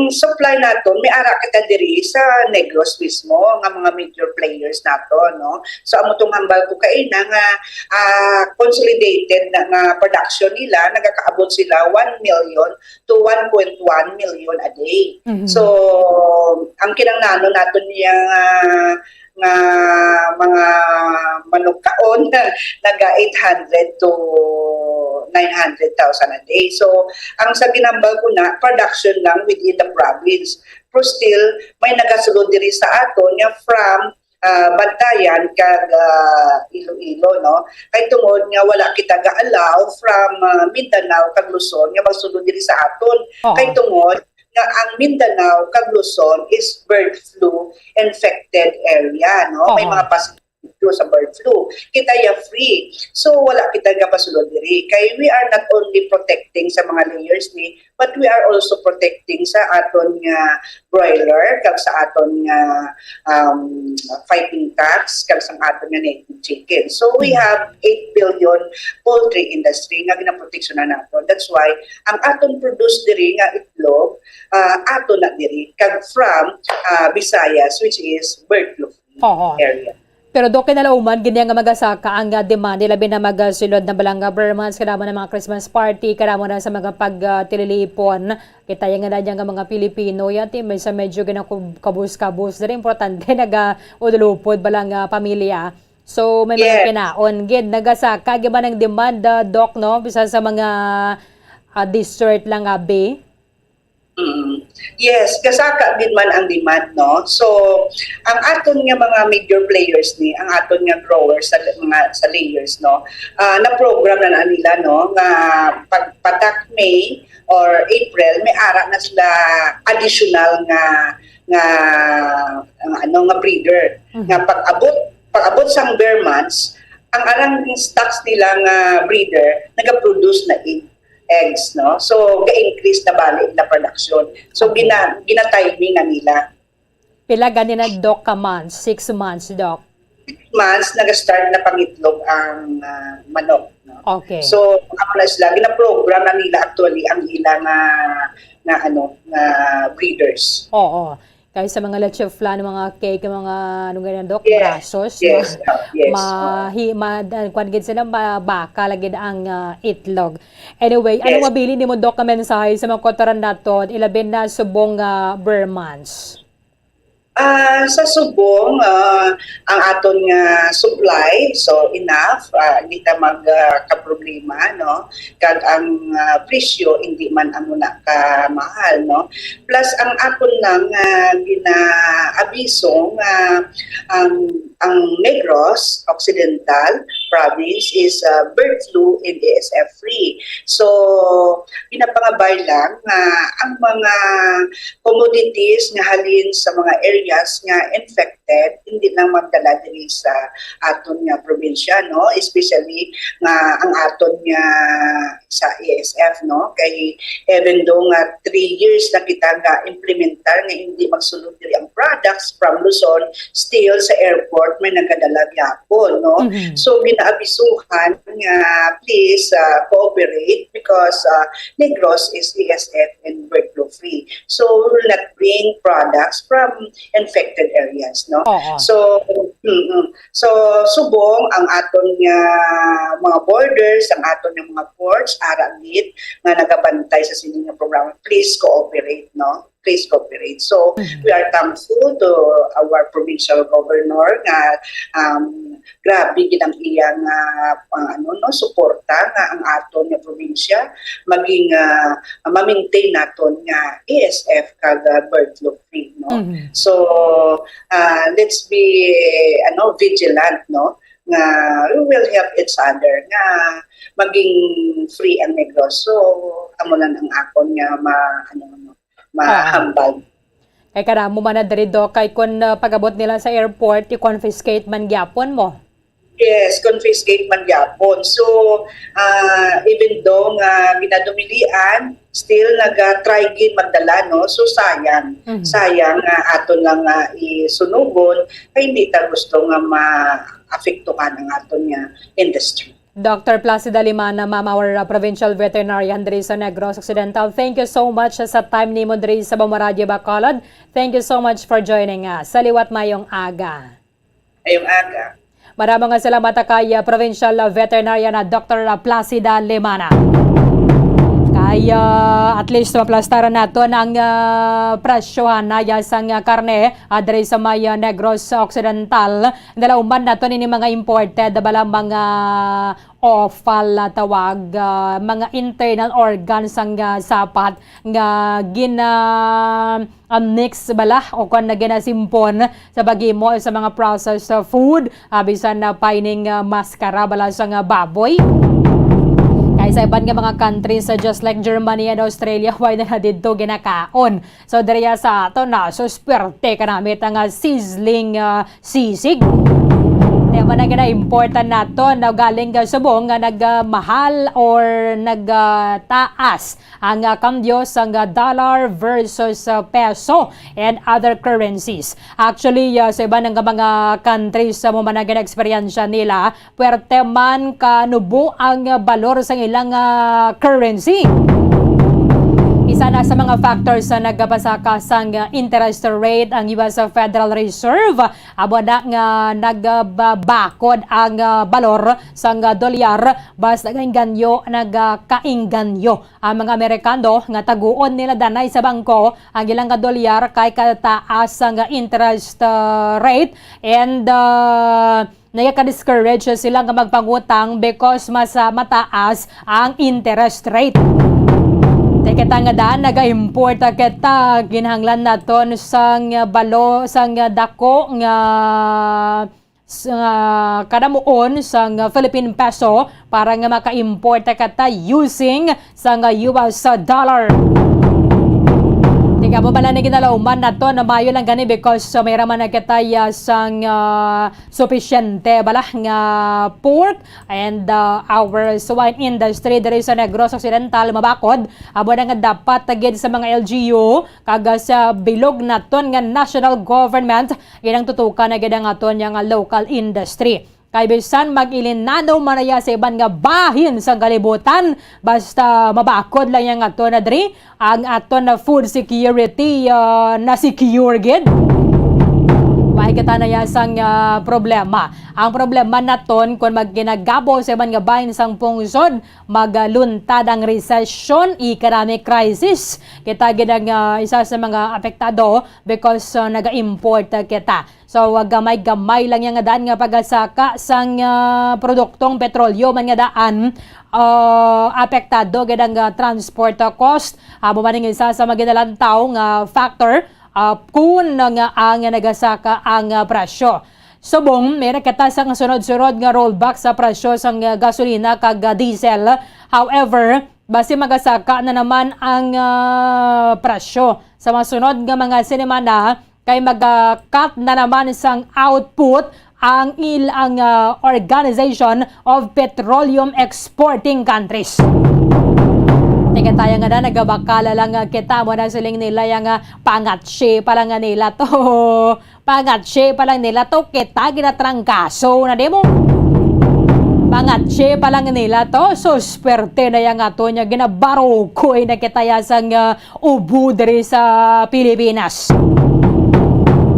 supply naton, may ara kita diri sa Negros mismo, nga mga major players naton, no? So, amo tong hambal ko kaina nga, ah, consolidated na nga production nila, nagakaabot sila one million to one point one million a day. Mhm. So, ang kinahanglanon naton niya nga, nga mga manugkaon, naga eight hundred to nine hundred thousand a day. So, ang sa ginambal ko na, production lang within the province. Pero still, may nagasulod diri sa aton nga from, ah, Bantayan kag, ah, Iloilo, no? Kay tungod nga wala kita ga-allow from, ah, Mindanao kag Luzon nga magsulod diri sa aton. Oo. Kay tungod nga ang Mindanao kag Luzon is bird flu infected area, no? May Oo. mga positive sa bird flu. Kita ya free. So, wala kita gapasulod diri. Kay we are not only protecting sa mga layers ni, but we are also protecting sa aton nga broiler, kag sa aton nga, um, fighting cocks, kag sa aton nga native chicken. So, we Mm. have eight billion poultry industry nga ginaproteksyonan naton. That's why, ang aton produce diri nga itlog, ah, ato na diri, kag from, ah, Visayas, which is bird flu free Oo. area. Pero, Doc, kinalauman gid niya nga magasaka ang, ah, demand, labi na magasulod na bala nga Burmans, kadamo na mga Christmas party, kadamo na sa mga pag, ah, tililipon. Kita ya nga na niya nga mga Pilipino, ya, ti, may sa medyo ginakub-, kabus-kabus, diri importante, naga-ulupod bala nga pamilya. So, may mga Yes. kinaon gid, nagasaka gid ba ng demand, ah, Doc, no? Bisan sa mga, ah, dessert lang, abi? Mm. Yes, kasaka gid man ang demand, no? So, ang aton nga mga major players ni, ang aton nga growers sa mga, sa layers, no? Ah, na-program na, na nila, no, nga pag patak May or April, may ara na sila additional nga, nga, nga ano, nga breeder. Mhm. Nga pag-abot, pag-abot sang bare months, ang arang stocks nila nga breeder nagaproduce na ig-, eggs, no? So, ga-increase na bali na production. So, Okay. gina-, gina-timing na nila. Pila gani na, Doc, ka months? Six months, Doc? Six months, nag-start na pangitlog ang, ah, manok, no? Okay. So, amo na sila, gina-program na nila actually ang ilang, ah, nga, ano, nga breeders. Oo. Kay sa mga leche flan, mga cake, mga ano nga yan, Doc, Yes, brasos, yes, ma-, uh, yes, oo. mahi-, ma-, kuwan gid sila, ma-, baka lagi ang, ah, itlog. Anyway, ano Yes. mabilin nimo, Doc, nga mensahe sa mga kautoran naton, ilabi na subong nga ber months? Ah, sa subong, ah, ang aton nga supply, so enough, ah, hindi ta mag, ah, kaproblema, no? Kag ang, ah, presyo hindi man amo na ka mahal, no? Plus ang aton lang nga ginaabiso nga ang, ang Negros Occidental province is, ah, bird flu and A S F free. So ginapangabay lang nga ang mga commodities nga halin sa mga areas nga infected, hindi lang magdala diri sa aton nga probinsya, no? Especially nga ang aton nga sa A S F, no? Kay even though nga three years na kita nga implementar nga hindi magsulod diri ang products from Luzon, still sa airport may nagadala gyapon, no? Mhm. So, ginaabisuhan nga please, ah, cooperate because, ah, Negros is A S F and bird flu free. So, we will not bring products from infected areas, no? Oo. So, mm-mm. So, subong ang aton nga mga borders, ang aton nga mga ports, ara gid nga nagabantay sa sini nga programa. Please cooperate, no? Please cooperate. So, Mhm. we are thankful to our provincial governor nga, um, grabe gid ang iyang, ah, ah, ano, no, suporta nga ang aton nga probinsya maging, ah, ma-maintain naton nga A S F kag, ah, bird flu free, no? Mhm. So, ah, let's be, ano, vigilant, no? Nga we will help each other nga maging free ang Negros. So, amo lang ang akon nga ma-, ano, no, Oo. mahambal. Kay kada mo man na diri, Doc, kay kun, ah, pag-abot nila sa airport, i-confiscate man gyapon mo. Yes, confiscate man gyapon. So, ah, even though nga ginadumilian, still naga-try gid magdala, no? So, sayang. Mhm. Sayang nga aton lang nga isunugon, kay hindi ta gusto nga maapektuhan ang aton nga industry. Doctor Placida Limana, ma'am, our, uh, provincial veterinarian diri sa Negros Occidental. Thank you so much sa time nimo diri sa Bamo Radyo Bacolod. Thank you so much for joining us. Sa liwat, mayong aga. Mayong aga. Maramo nga salamat kay, uh, provincial, uh, veterinarian na Doctor Placida Limana. Kay, uh, at least maplastaran naton ang, uh, presyohan na ya sang, uh, karne, uh, diri sa may, uh, Negros Occidental. Nalauman naton ini mga imported bala, mga offal, ah, tawag, ah, mga internal organs sang, ah, sapat nga gina, ah, mix bala o kon na ginasimpon sa paghimo sa mga processed, ah, food, ah, bisan na pa ining, ah, maskara bala sang, ah, baboy. Kay sa iban nga mga countries, ah, just like Germany and Australia, wala na didto ginakaon. So, diriya sa aton na, so, swerte ka namit ang, ah, sizzling, ah, sisig. Kaya man ang gina-importan nato na galing, ah, subong nga nagmahal or nagtaas ang, ah, kambyo sang, ah, dollar versus, ah, peso and other currencies. Actually, ah, sa iban nga mga countries, sa mo man ang gina-eksperyensya nila, puwerte man kanubo ang balor sang ilang, ah, currency. Isa na sa mga factors sa nagapasaka sang, ah, interest rate ang U S Federal Reserve. Amo na nga nagbabakod ang, ah, balor sang, ah, dolyar, basta nagainganyo, nagakainganyo ang mga Amerikano nga taguon nila danay sa bangko ang ilang nga dolyar kay kataas ang, ah, interest, ah, rate and, ah, nagaka-discourage sila nga magpangutang because mas, ah, mataas ang interest rate. Kay kita nga daan, naga-import kita, ginahanglan naton sang balo, sang dako nga, sa kadamuon sang Philippine peso para nga maka-import kita using sang U S dollar. Tingnan mo bala na ginalauman nato na maayo lang gani because, uh, may raman na kita, uh, sang, uh, supisyente bala nga pork and, uh, our swine industry diri sa Negros Occidental mabakod. Amo na nga dapat gid sa mga L G U kag, uh, sa bilog naton nga national government, ginang tutukan na gid ang aton nga local industry. Kay bisan mag-ilinado man na iya sa iban nga bahin sang kalibutan, basta mabakod lang niya nga ato na diri, ang aton na food security, ah, na secure gid. Wa kita na iya sang, ah, problema. Ang problema naton kung magkinagabo sa iban nga bahin sang pungsod, magluntad ang resesyon, economic crisis. Kita gid ang, ah, isa sa mga apektado because, ah, naga-import, ah, kita. So, ah, gamay-gamay lang yang daan nga pagasaka sang, ah, produktong petrolyo man nga daan, ah, apektado gid ang, ah, transport, ah, cost. Amo man ang isa sa maginalantaw nga factor, ah, kun nga ang nagasaka ang, ah, presyo. Subong, may nakita sa sunod-sunod nga rollback sa presyo sang, ah, gasolina kag, ah, diesel. However, basi magasaka na naman ang, ah, presyo sa masunod nga mga sinimana, kay mag-cut na naman sang output ang il-, ang, ah, Organization of Petroleum Exporting Countries. Tingkataya nga na, nagabakala lang, ah, kita mo na siling nila yang, ah, pangatsi pa lang nga nila to. Pangatsi pa lang nila to, kita ginatrangkaso na di mo. Pangatsi pa lang nila to, so swerte na yang ato niya ginabarukoy na kita ya sang, ah, ubo diri sa Pilipinas.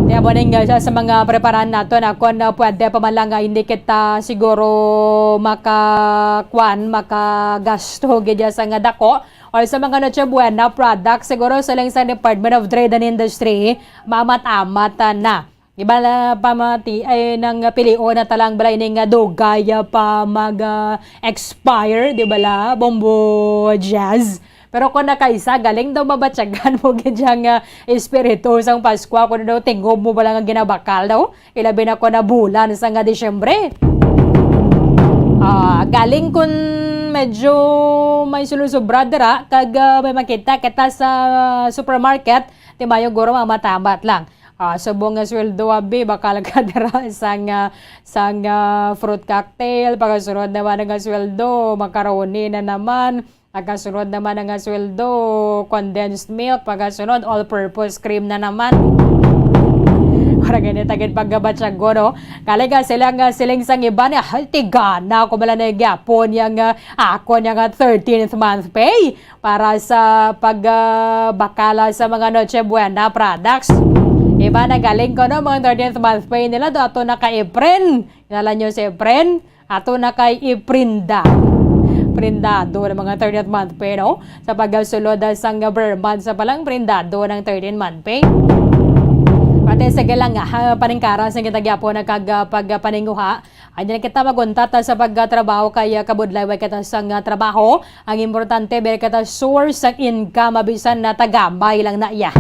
Kaya mo ning, uh, sa, sa mga preparahan nato na kung, uh, pwede pa man lang, uh, hindi kita siguro makakuan, makagasto gid sa nga dako or sa mga Noche Buena products, siguro sa lang sa Department of Trade and Industry, maamat-amat, uh, na. Di ba la, pamati ay nang pilion na talang balay ning, uh, dugay, uh, pa mag, uh, expire, di ba la, Bombo Jazz? Pero kung nakaisa, galing daw mabatyagan mo gid yang, ah, espiritu sang Paskwa, kung daw tingob mo bala nga ginabakal daw. Ilabi na kung na bulan sa nga Disyembre. Ah, galing kung medyo may sulusubra dira, kag, ah, may makita kita sa supermarket, di mayo guro mamatamat lang. Ah, subong nga sweldo, abi, bakal ka dira sang, ah, sang, ah, fruit cocktail, pagkasunod naman nga sweldo, macaroni na naman. Pagkasunod naman nga sweldo, condensed milk. Pagkasunod, all-purpose cream na naman. Para gani tagid paggabatsyago, no? Kali ka sila nga siling sang iba niya, "Ay, tigana ako bala na gyapon yang, ah, ako niya nga thirteenth month pay para sa pag, ah, bakala sa mga Noche Buena products." Iba na galing ko, no? Mga thirteenth month pay nila, do ato na ka Efren. Kilala nyo si Efren? Ato na kay iprinda. Prindado na mga thirtieth month pay, no? Sa pagsulod, ah, sang Vermont sa palang prindado ng thirteenth month pay. Pati, sige lang, ah, paningkaras ang kita gyapon na kag, ah, pagpaninguha. Anya na kita maguntat, ah, sa pagtrabaho kay, ah, kabudlay way kita sang, ah, trabaho. Ang importante, bel kita source sang income, mabisan na tagamay lang na iya.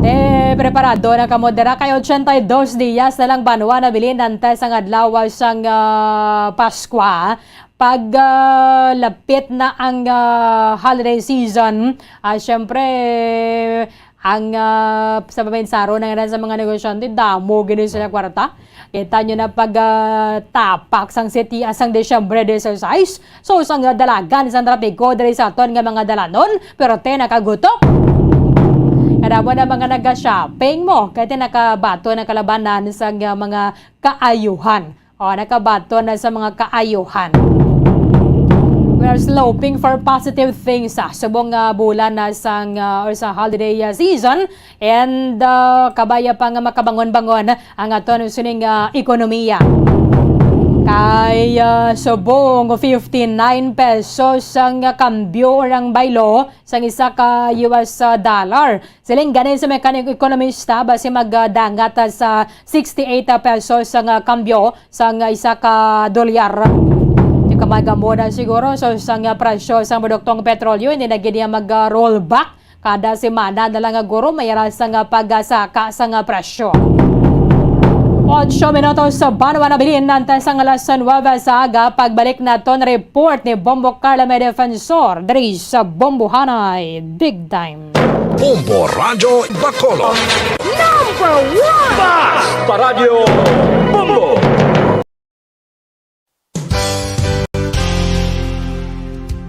Te, preparado na kamo dira kay ochenta y dos dias na lang banwa na bilin antes ang adlaw sang, ah, Paskwa. Pag, ah, lapit na ang, ah, holiday season, ah, syempre, ang, ah, sa paminsaro na nga sa mga negosyante, damo gini sila kwarta. Kita nyo na pag, ah, tapak sang siti sang Disyembre dieciséis. So, sang dalagan sang trapiko diri sa aton nga mga dalanon, pero te nakagutok. Kadamo na mga naga-shopping mo, kay te nakabato na kalabanan sang, ah, mga kaayuhan. O, nakabato na sa mga kaayuhan. We are sloping for positive things, ah, subong nga bulan na sang, ah, or sa holiday, ah, season. And, uh, kabaya pa nga makabangon-bangon ang aton sining, uh, ekonomiya. Kay, uh, subong fifty-nine pesos ang kambyo or ang baylo sang isa ka U S dollar. Siling gani sa mga kaning ekonomista, basi magdangat, uh, sa sixty-eight pesos ang, uh, kambyo sang isa ka dolyar. Di ka magamo na siguro. So, sang, uh, presyo sang produktong petrolyo, hindi na gid niya mag, uh, rollback. Kada semana na lang nga guro may rasa nga pagsaka sa nga presyo. Ocho minutos sa banwa na bilin, antes ang alas nuwebe sa aga. Pagbalik naton report ni Bombo Carla May Defensor diri sa Bombohanay Big Time. Bombo Radyo Bacolod. Number one! Mas pa Radyo Bombo!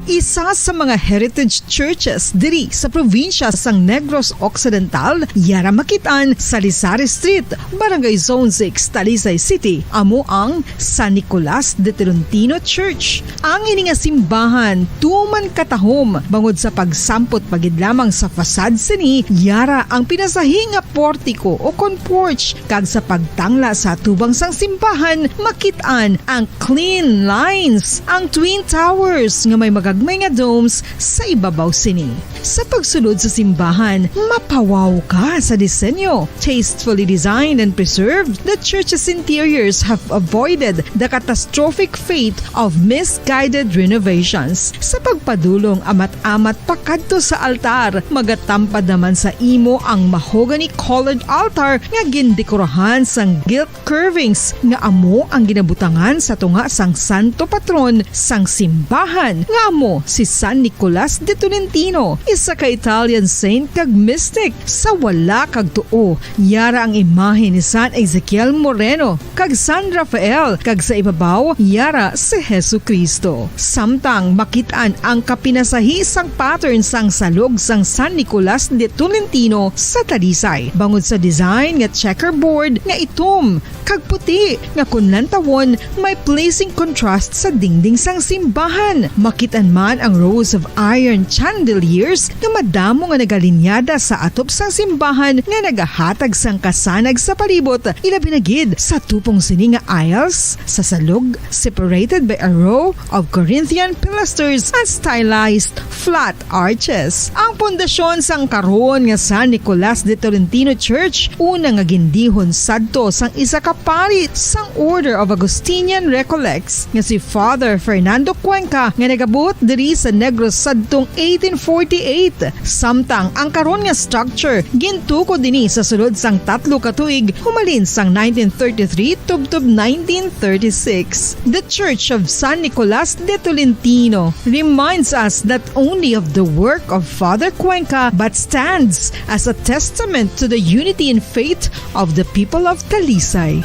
Isa sa mga heritage churches diri sa probinsya sang Negros Occidental, yara makit-an sa Lisari Street, Barangay Zone six, Talisay City, amo ang San Nicolas de Tolentino Church. Ang ini nga simbahan tuman katahom bangod sa pagsampot pa gid lamang sa facade sini, yara ang pinasahi nga portiko o kon porch, kag sa pagtangla sa atubang sang simbahan, makit-an ang clean lines, ang twin towers nga may magagmay nga domes sa ibabaw sini. Sa pagsulod sa simbahan, mapawaw ka sa disenyo. Tastefully designed and preserved, the church's interiors have avoided the catastrophic fate of misguided renovations. Sa pagpadulong amat-amat pakadto sa altar, magatampad naman sa imo ang mahogany-colored altar nga gindekorahan sang gilt curvings nga amo ang ginabutangan sa tunga sang santo patron sang simbahan, nga amo si San Nicolas de Tolentino, isa ka Italian saint kag mystic. Sa wala kag tuo, yara ang imahe ni San Ezekiel Moreno kag San Rafael, kag sa ibabaw, yara si Jesu-Cristo. Samtang makit-an ang kapinasahi sang pattern sang salog sang San Nicolas de Tolentino sa Talisay, bangod sa design nga checkerboard nga itom kag puti nga kon lantawon may pleasing contrast sa dingding sang simbahan. Makit-an man ang rows of iron chandeliers nga madamo nga nagalinyada sa atop sang simbahan nga nagahatag sang kasanag sa palibot, ilabi na gid sa tupong sini nga aisles sa salog, separated by a row of Corinthian pilasters and stylized flat arches. Ang pundasyon sang karon nga San Nicolas de Tolentino Church, una nga gindihon sadto sang isa ka pari sang Order of Augustinian Recollects nga si Father Fernando Cuenca, nga nagabot diri sa Negros sadtong eighteen forty-eight. Samtang ang karon nga structure gintukod dini sa sulod sang tatlo ka tuig, humalin sang nineteen thirty-three tubtob nineteen thirty-six. The Church of San Nicolas de Tolentino reminds us not only of the work of Father Cuenca but stands as a testament to the unity in faith of the people of Talisay.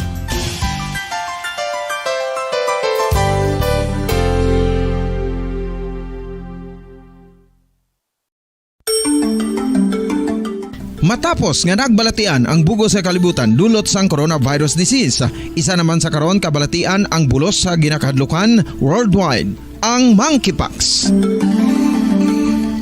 Matapos nga nagbalatian ang bug-os nga kalibutan dulot sang coronavirus disease, isa naman sa karon kabalatian ang bulos sa ginakahadlukan worldwide, ang monkeypox.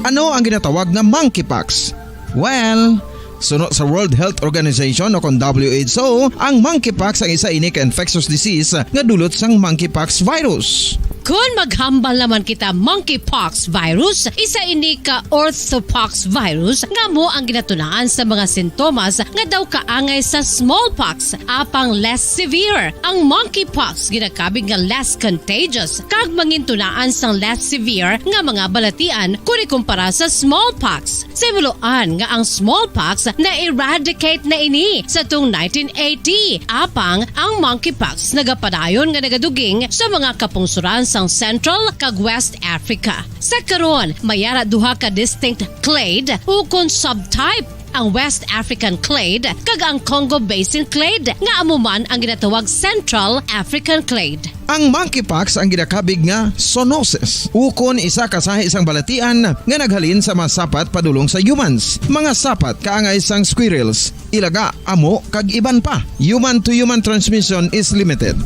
Ano ang ginatawag nga monkeypox? Well, suno sa World Health Organization o kon W H O, ang monkeypox ang isa ini ka infectious disease nga dulot sang monkeypox virus. Kon maghambal naman kita monkeypox virus, isa ini ka orthopox virus nga amo ang ginatunaan sa mga sintomas nga daw kaangay sa smallpox, apang less severe. Ang monkeypox ginakabig nga less contagious kag mangintunaan sang less severe nga mga balatian kon ikumpara sa smallpox. Sa himuloan nga ang smallpox na-eradicate na ini sa tung nineteen eighty, apang ang monkeypox nagapadayon nga nagaduging sa mga kapungsoran sang Central kag West Africa. Sa karon, may ara duha ka distinct clade ukon subtype, ang West African clade kag ang Congo Basin clade, nga amo man ang ginatawag Central African clade. Ang monkeypox ang ginakabig nga zoonosis, ukon isa ka sahi sang balatian nga naghalin sa mga sapat padulong sa humans. Mga sapat kaangay sang squirrels, ilaga, amo, kag iban pa. Human to human transmission is limited.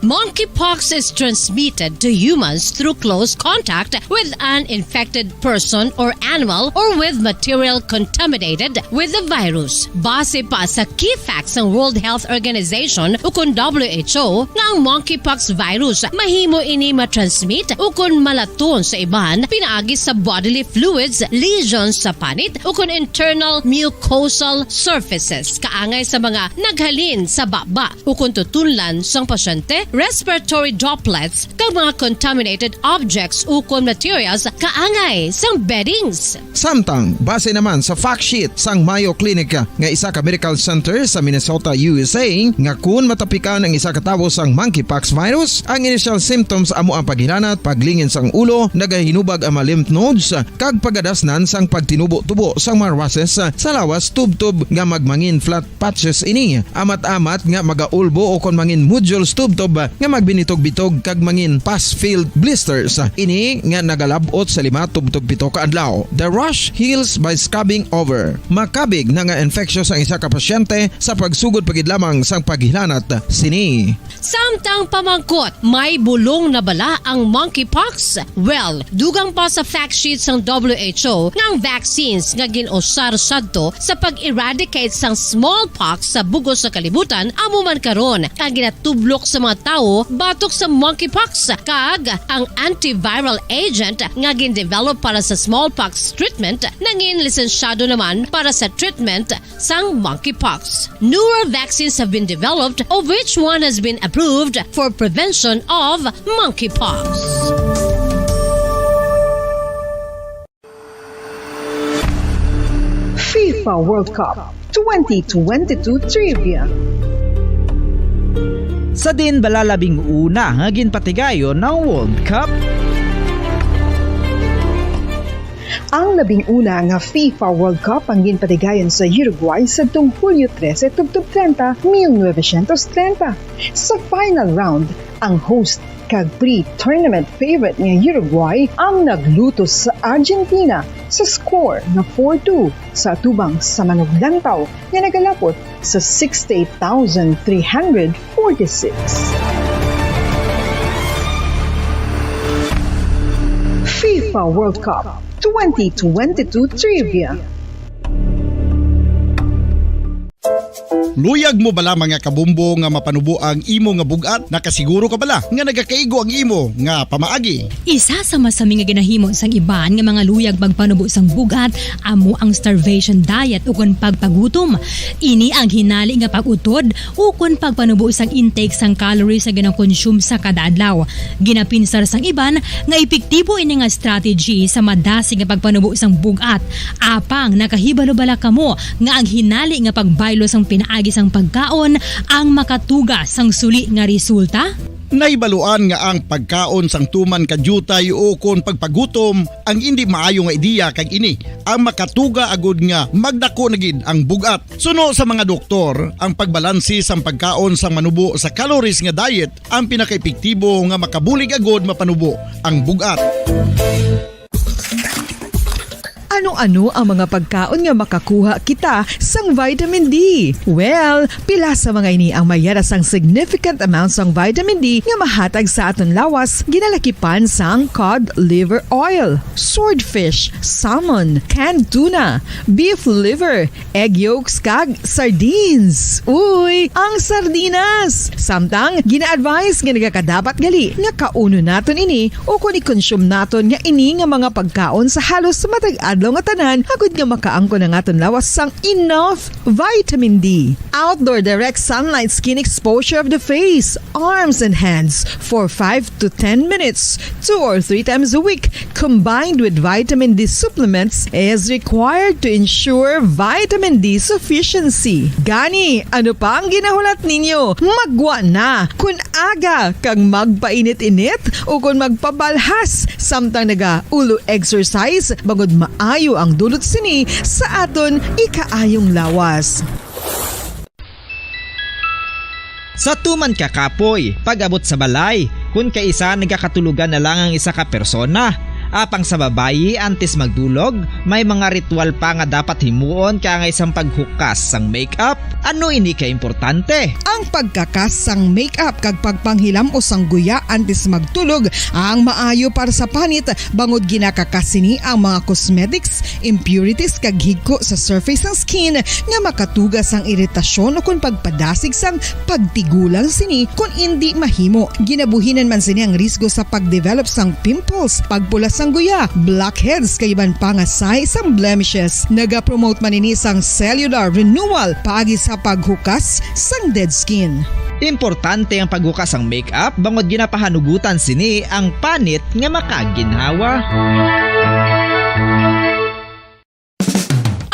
Monkeypox is transmitted to humans through close contact with an infected person or animal or with material contaminated with the virus. Base pa sa key facts sang World Health Organization ukon W H O nga ang monkeypox virus mahimo ini matransmit ukon malaton sa iban pinaagi sa bodily fluids, lesions sa panit ukon internal mucosal surfaces kaangay sa mga naghalin sa baba ukon tutunlan sang pasyente, respiratory droplets, kag mga contaminated objects ukon materials kaangay sang beddings. Samtang, base naman sa fact sheet sang Mayo Clinic nga isa ka medical center sa Minnesota, U S A, nga kun matapikan ang isa ka tawo sang monkeypox virus, ang initial symptoms amo ang paghilanat, paglingin sang ulo, nagahinubag ang mga lymph nodes, kag pagadasnan sang pagtinubo-tubo sang mga rushes sa lawas tubtob nga magmangin flat patches ini, amat-amat nga magaulbo o kon mangin nodules tubtob nga magbinitog-bitog kag mangin pus-filled blisters. Ini nga nagalab-ot sa lima tubtob pito ka adlaw. The rash heals by scrubbing over. Makabig na nga infectious ang isa ka pasyente sa pagsugod pa gid lamang sang paghilanat sini. Samtang pamangkot, may bulong na bala ang monkeypox? Well, dugang pa sa fact sheet sang W H O nga ang vaccines nga gin-usar sadto sa pag-eradicate sang smallpox sa bug-os nga kalibutan amo man karon ang ginatublok sa mga tawo batok sa monkeypox, kag ang antiviral agent nga gin-develop para sa smallpox treatment nangin lisensyado naman para sa treatment sang monkeypox. Newer vaccines have been developed, of which one has been approved for prevention of monkeypox. FIFA World Cup twenty twenty-two Trivia. Sa diin bala labing una nga ginpatigayon ang World Cup? Ang labing una nga FIFA World Cup ang ginpatigayon sa Uruguay sadtong Hulyo trese tubtob treinta, mil novecientos treinta. Sa final round, ang host kag pre-tournament favorite nga Uruguay ang naglutos sa Argentina sa score nga four two sa atubang sa manuglantaw nga nagalapot sa sixty-eight thousand three hundred forty-six. FIFA World Cup twenty twenty-two Trivia. Luyag mo bala, mga kabombo, nga mapanubo ang imo nga bug-at? Nakasiguro ka bala nga nagakaigo ang imo nga pamaagi? Isa sa masami nga ginahimo sang iban nga mga luyag magpanubo sang bug-at amo ang starvation diet ukon pagpagutom. Ini ang hinali nga pag-utod ukon pagpanubo sang intake sang calories nga ginakonsume sa kada adlaw. Ginapinsar sang iban nga epektibo ini nga strategy sa madasig nga pagpanubo sang bug-at. Apang nakahibalo bala kamo nga ang hinali nga pagbaylo sang pinaagi sang pagkaon ang makatuga sang suli nga resulta? Nahibaluan nga ang pagkaon sang tuman ka diutay ukon pagpagutom ang indi maayo nga ideya, kag ini ang makatuga agud nga magdako na gid ang bug-at. Suno sa mga doktor, ang pagbalanse sang pagkaon sang manubo sa calories nga diet ang pinakaepektibo nga makabulig agud mapanubo ang bug-at. Ano-ano ang mga pagkaon nga makakuha kita sang vitamin D? Well, pila sa mga ini ang mayara sang significant amount sang vitamin D nga mahatag sa aton lawas, ginalakipan sang cod liver oil, swordfish, salmon, canned tuna, beef liver, egg yolks, kag sardines. Uy, ang sardinas! Samtang, gina-advise nga nagakadapat gali nga kaunon naton ini ukon i-consume naton nga ini nga mga pagkaon sa halos matag adlaw nga tanan, agud nga makaangkon ang aton lawas sang enough vitamin D. Outdoor direct sunlight skin exposure of the face, arms, and hands for five to ten minutes, two or three times a week, combined with vitamin D supplements, is required to ensure vitamin D sufficiency. Gani, ano pa ang ginahulat ninyo? Maggwa na! Kon aga kag magpainit-init ukon magpabalhas samtang naga-ulo exercise, bangod maayo ang dulot sini sa aton ikaayong lawas. Sa tuman ka kapoy, pag-abot sa balay, kon kaisa nagakatulogan na lang ang isa ka persona. Apang sa babayi, antes magdulog, may mga ritual pa nga dapat himuon kaangay sang paghukas sang makeup. Ano ini ka importante? Ang pagkakas sang makeup kag pagpanghilam-os sang guya antes magtulog ang maayo para sa panit, bangod ginakakas sini ang mga cosmetics, impurities, kag higko sa surface sang skin nga makatuga sang iritasyon ukon pagpadasig sang pagtigulang sini kon indi mahimo. Ginabuhinan man sini ang risgo sa pagdevelop sang pimples, pagpula sang guya, blackheads, kag iban pa nga sign sang blemishes. Nagapromote man ini sang cellular renewal paagi sa paghukas sang dead skin. Importante ang paghukas sang makeup bangod ginapahanugutan sini ang panit nga makaginhawa.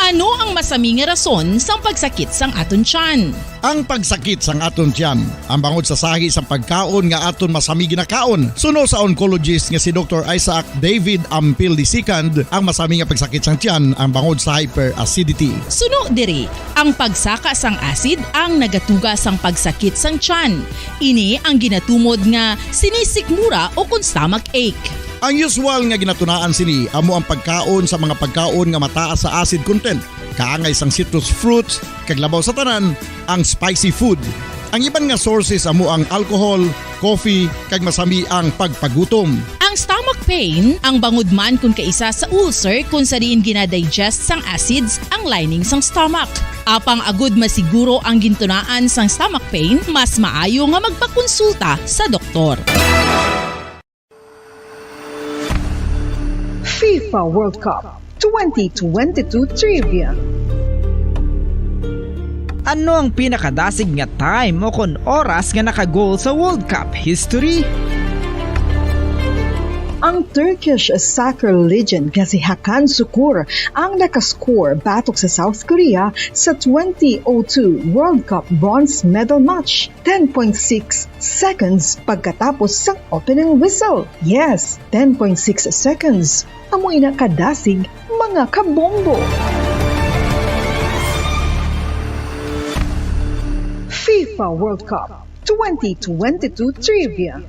Ano ang Masami nga rason sang pagsakit sang aton tiyan. Ang pagsakit sang aton tiyan, ang bangod sa sahi sang pagkaon nga aton masami ginakaon. Suno sa oncologist nga si Doktor Isaac David Ampil the second, ang masami nga pagsakit sang tiyan ang bangod sa hyperacidity. Suno diri, ang pagsaka sang acid ang nagatuga sang pagsakit sang tiyan. Ini ang ginatumod nga sinisikmura o kon stomach ache. Ang usual nga ginatunaan sini amo ang pagkaon sa mga pagkaon nga mataas sa acid content, kaangay sang citrus fruits, kag labaw sa tanan, ang spicy food. Ang iban nga sources amo ang alcohol, coffee, kag masami ang pagpagutom. Ang stomach pain ang bangod man kon kaisa sa ulcer, kon sa diin ginadigest sang acids ang lining sang stomach. Apang agud masiguro ang gintunaan sang stomach pain, mas maayo nga magpakonsulta sa doktor. FIFA World Cup twenty twenty-two Trivia. Ano ang pinakadasig nga time o kon oras nga naka-goal sa World Cup history? Ang Turkish soccer legend nga si Hakan Sukur ang nakascore batok sa South Korea sa twenty oh two World Cup bronze medal match. Ten point six seconds pagkatapos sang opening whistle. Yes, ten point six seconds. Amo ina kadasig, mga kabombo. FIFA World Cup twenty twenty-two Trivia.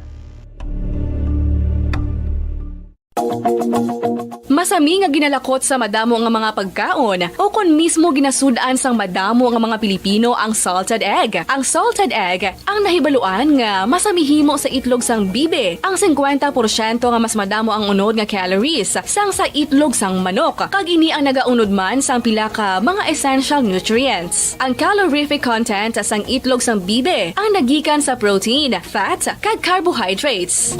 Masami nga ginalakot sa madamo nga mga pagkaon, o kon mismo ginasud-an sang madamo nga mga Pilipino ang salted egg. Ang salted egg ang nahibaluan nga masami himo sa itlog sang bibi. Ang singkwenta porsyento nga mas madamo ang unod nga calories sang sa itlog sang manok, kag ini ang nagaunod man sang pila ka mga essential nutrients. Ang calorific content sang itlog sang bibi ang nagikan sa protein, fat, kag carbohydrates.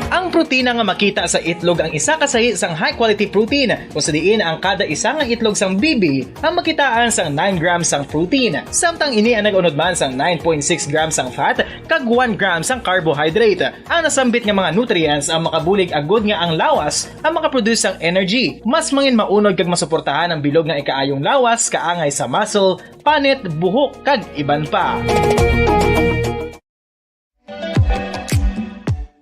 Ang protina nga makita sa itlog ang isa ka sahi sang high-quality protein, kung sa diin ang kada isa nga itlog sang bibi ang makitaan sang nine grams sang protein, samtang ini ang nag-unod man sang nine point six grams sang fat kag one gram sang carbohydrate. Ang nasambit nga mga nutrients ang makabulig agud nga ang lawas ang makaproduce sang energy. Mas mangin maunod kag masuportahan ang bilog nga ikaayong lawas, kaangay sa muscle, panit, buhok, kag iban pa.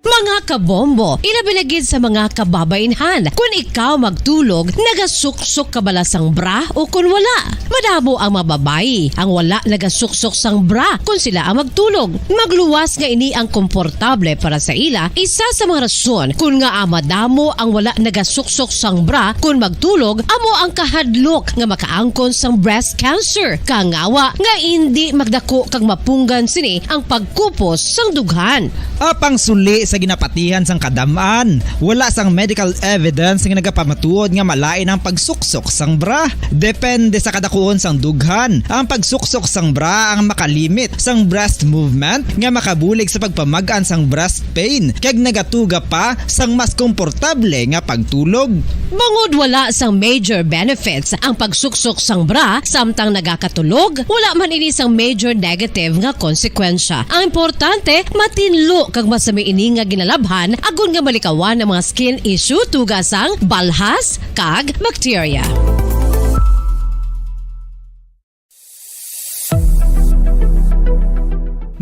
Mga kabombo, ilabi na gid sa mga kababaynhan, kun ikaw magtulog, nagasuksok ka bala sang bra o kun wala? Madamo ang mga babayi ang wala nagasuksok sang bra kun sila ang magtulog. Magluwas nga ini ang komportable para sa ila. Isa sa mga rason kun ngaa madamo ang wala nagasuksok sang bra kun magtulog amo ang kahadlok nga makaangkon sang breast cancer, kangawa nga indi magdako kag mapunggan sini ang pagkupos sang dughan. Apang suli sa ginapatihan sang kadam-an, wala sang medical evidence nga nagapamatuod nga malain ang pagsuksok sang bra. Depende sa kadakuon sang dughan, ang pagsuksok sang bra ang makalimit sang breast movement nga makabulig sa pagpamag-an sang breast pain, kag nagatuga pa sang mas komportable nga pagtulog. Bangod wala sang major benefits ang pagsuksok sang bra samtang nagakatulog, wala man ini sang major negative nga konsekwensya. Ang importante, matinlo kag masami ini nga ginalabhan agod nga malikawan ang mga skin issue tungod sang balhas kag bakterya.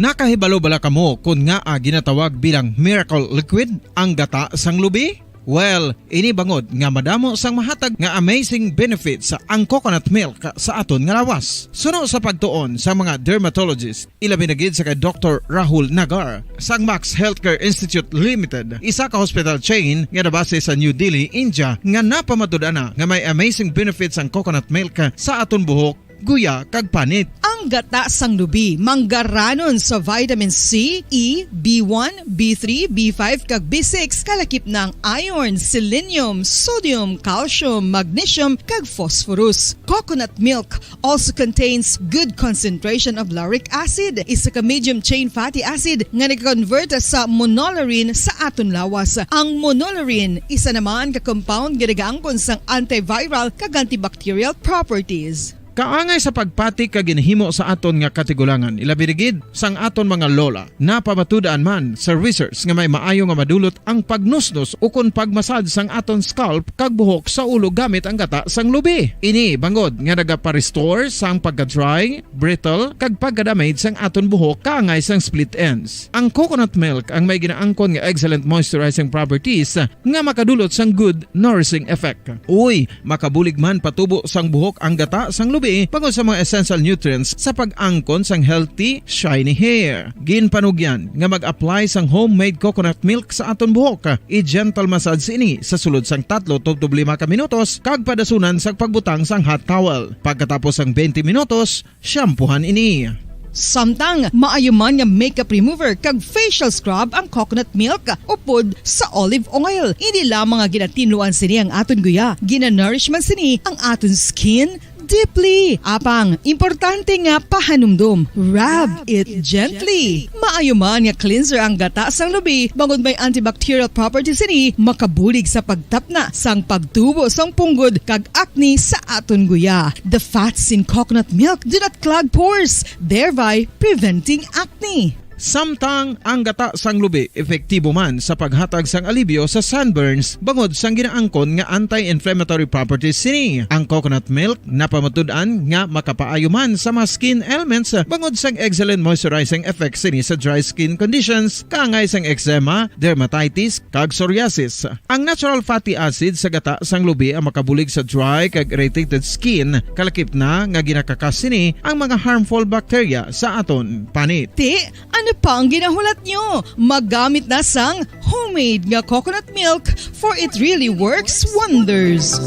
Nakahibalo bala kamo kon ngaa ginatawag bilang miracle liquid ang gata sang lubi? Well, ini bangod nga madamo sang mahatag nga amazing benefits ang coconut milk sa aton nga lawas. Suno sa pagtuon sa mga dermatologist, ilabi na gid sa kay Doktor Rahul Nagar sang Max Healthcare Institute Limited, isa ka hospital chain nga nabase sa New Delhi, India, nga napamatud-an na nga may amazing benefits ang coconut milk sa aton buhok, guya, kag panit. Ang gata sang lubi manggaranon sa vitamin C, E, B one, B three, B five, kag B six, kalakip na ang iron, selenium, sodium, calcium, magnesium, kag phosphorus. Coconut milk also contains good concentration of lauric acid, isa ka medium chain fatty acid nga nag-convert sa monolaurin sa aton lawas. Ang monolaurin isa naman ka compound nga nagaangkon sang antiviral kag antibacterial properties. Kaangay sa pagpati kag ginhimo sa aton nga katigulangan, ilabi na gid sang aton mga lola. Napamatud-an man sa research nga may maayo nga madulot ang pagnusnos ukon pagmasad sang aton scalp kag buhok sa ulo gamit ang gata sang lubi. Ini bangod nga nagapa-restore sang pagka-dry, brittle, kag pagka-damage sang aton buhok kaangay sang split ends. Ang coconut milk ang may ginaangkon nga excellent moisturizing properties nga makadulot sang good nourishing effect. Uy, makabulig man patubo sang buhok ang gata sang lubi bangod sa mga essential nutrients sa pag-angkon sang healthy, shiny hair. Ginpanugyan nga mag-apply sang homemade coconut milk sa aton buhok. I-gentle massage ini sa sulod sang tatlo tubtob lima ka minutos kag padasunan sang pagbutang sang hot towel. Pagkatapos sang twenty minutos, shampoohan ini. Samtang maayo man nga makeup remover kag facial scrub ang coconut milk upod sa olive oil. Hindi lamang nga ginatinluan sini ang aton guya, ginanourish man sini ang aton skin deeply. Apang, importante nga pahanumdom, rub it gently. Maayo man nga cleanser ang gata sang lubi, bangod may antibacterial properties sini, makabulig sa pagtapna sang pagtubo sang punggod kag acne sa aton guya. The fats in coconut milk do not clog pores, thereby preventing acne. Samtang ang gata sang lubi epektibo man sa paghatag sang alibyo sa sunburns bangod sang ginaangkon nga anti-inflammatory properties sini. Ang coconut milk napamatud-an nga makapaayo man sa mga skin ailments bangod sang excellent moisturizing effects sini sa dry skin conditions, kaangay sang eczema, dermatitis, kag psoriasis. Ang natural fatty acid sa gata sang lubi ang makabulig sa dry kag irritated skin, kalakip na nga ginakakas sini ang mga harmful bacteria sa aton panit. Ti, ano pa ang ginahulat nyo? Magamit na sang homemade nga coconut milk, for it really works wonders.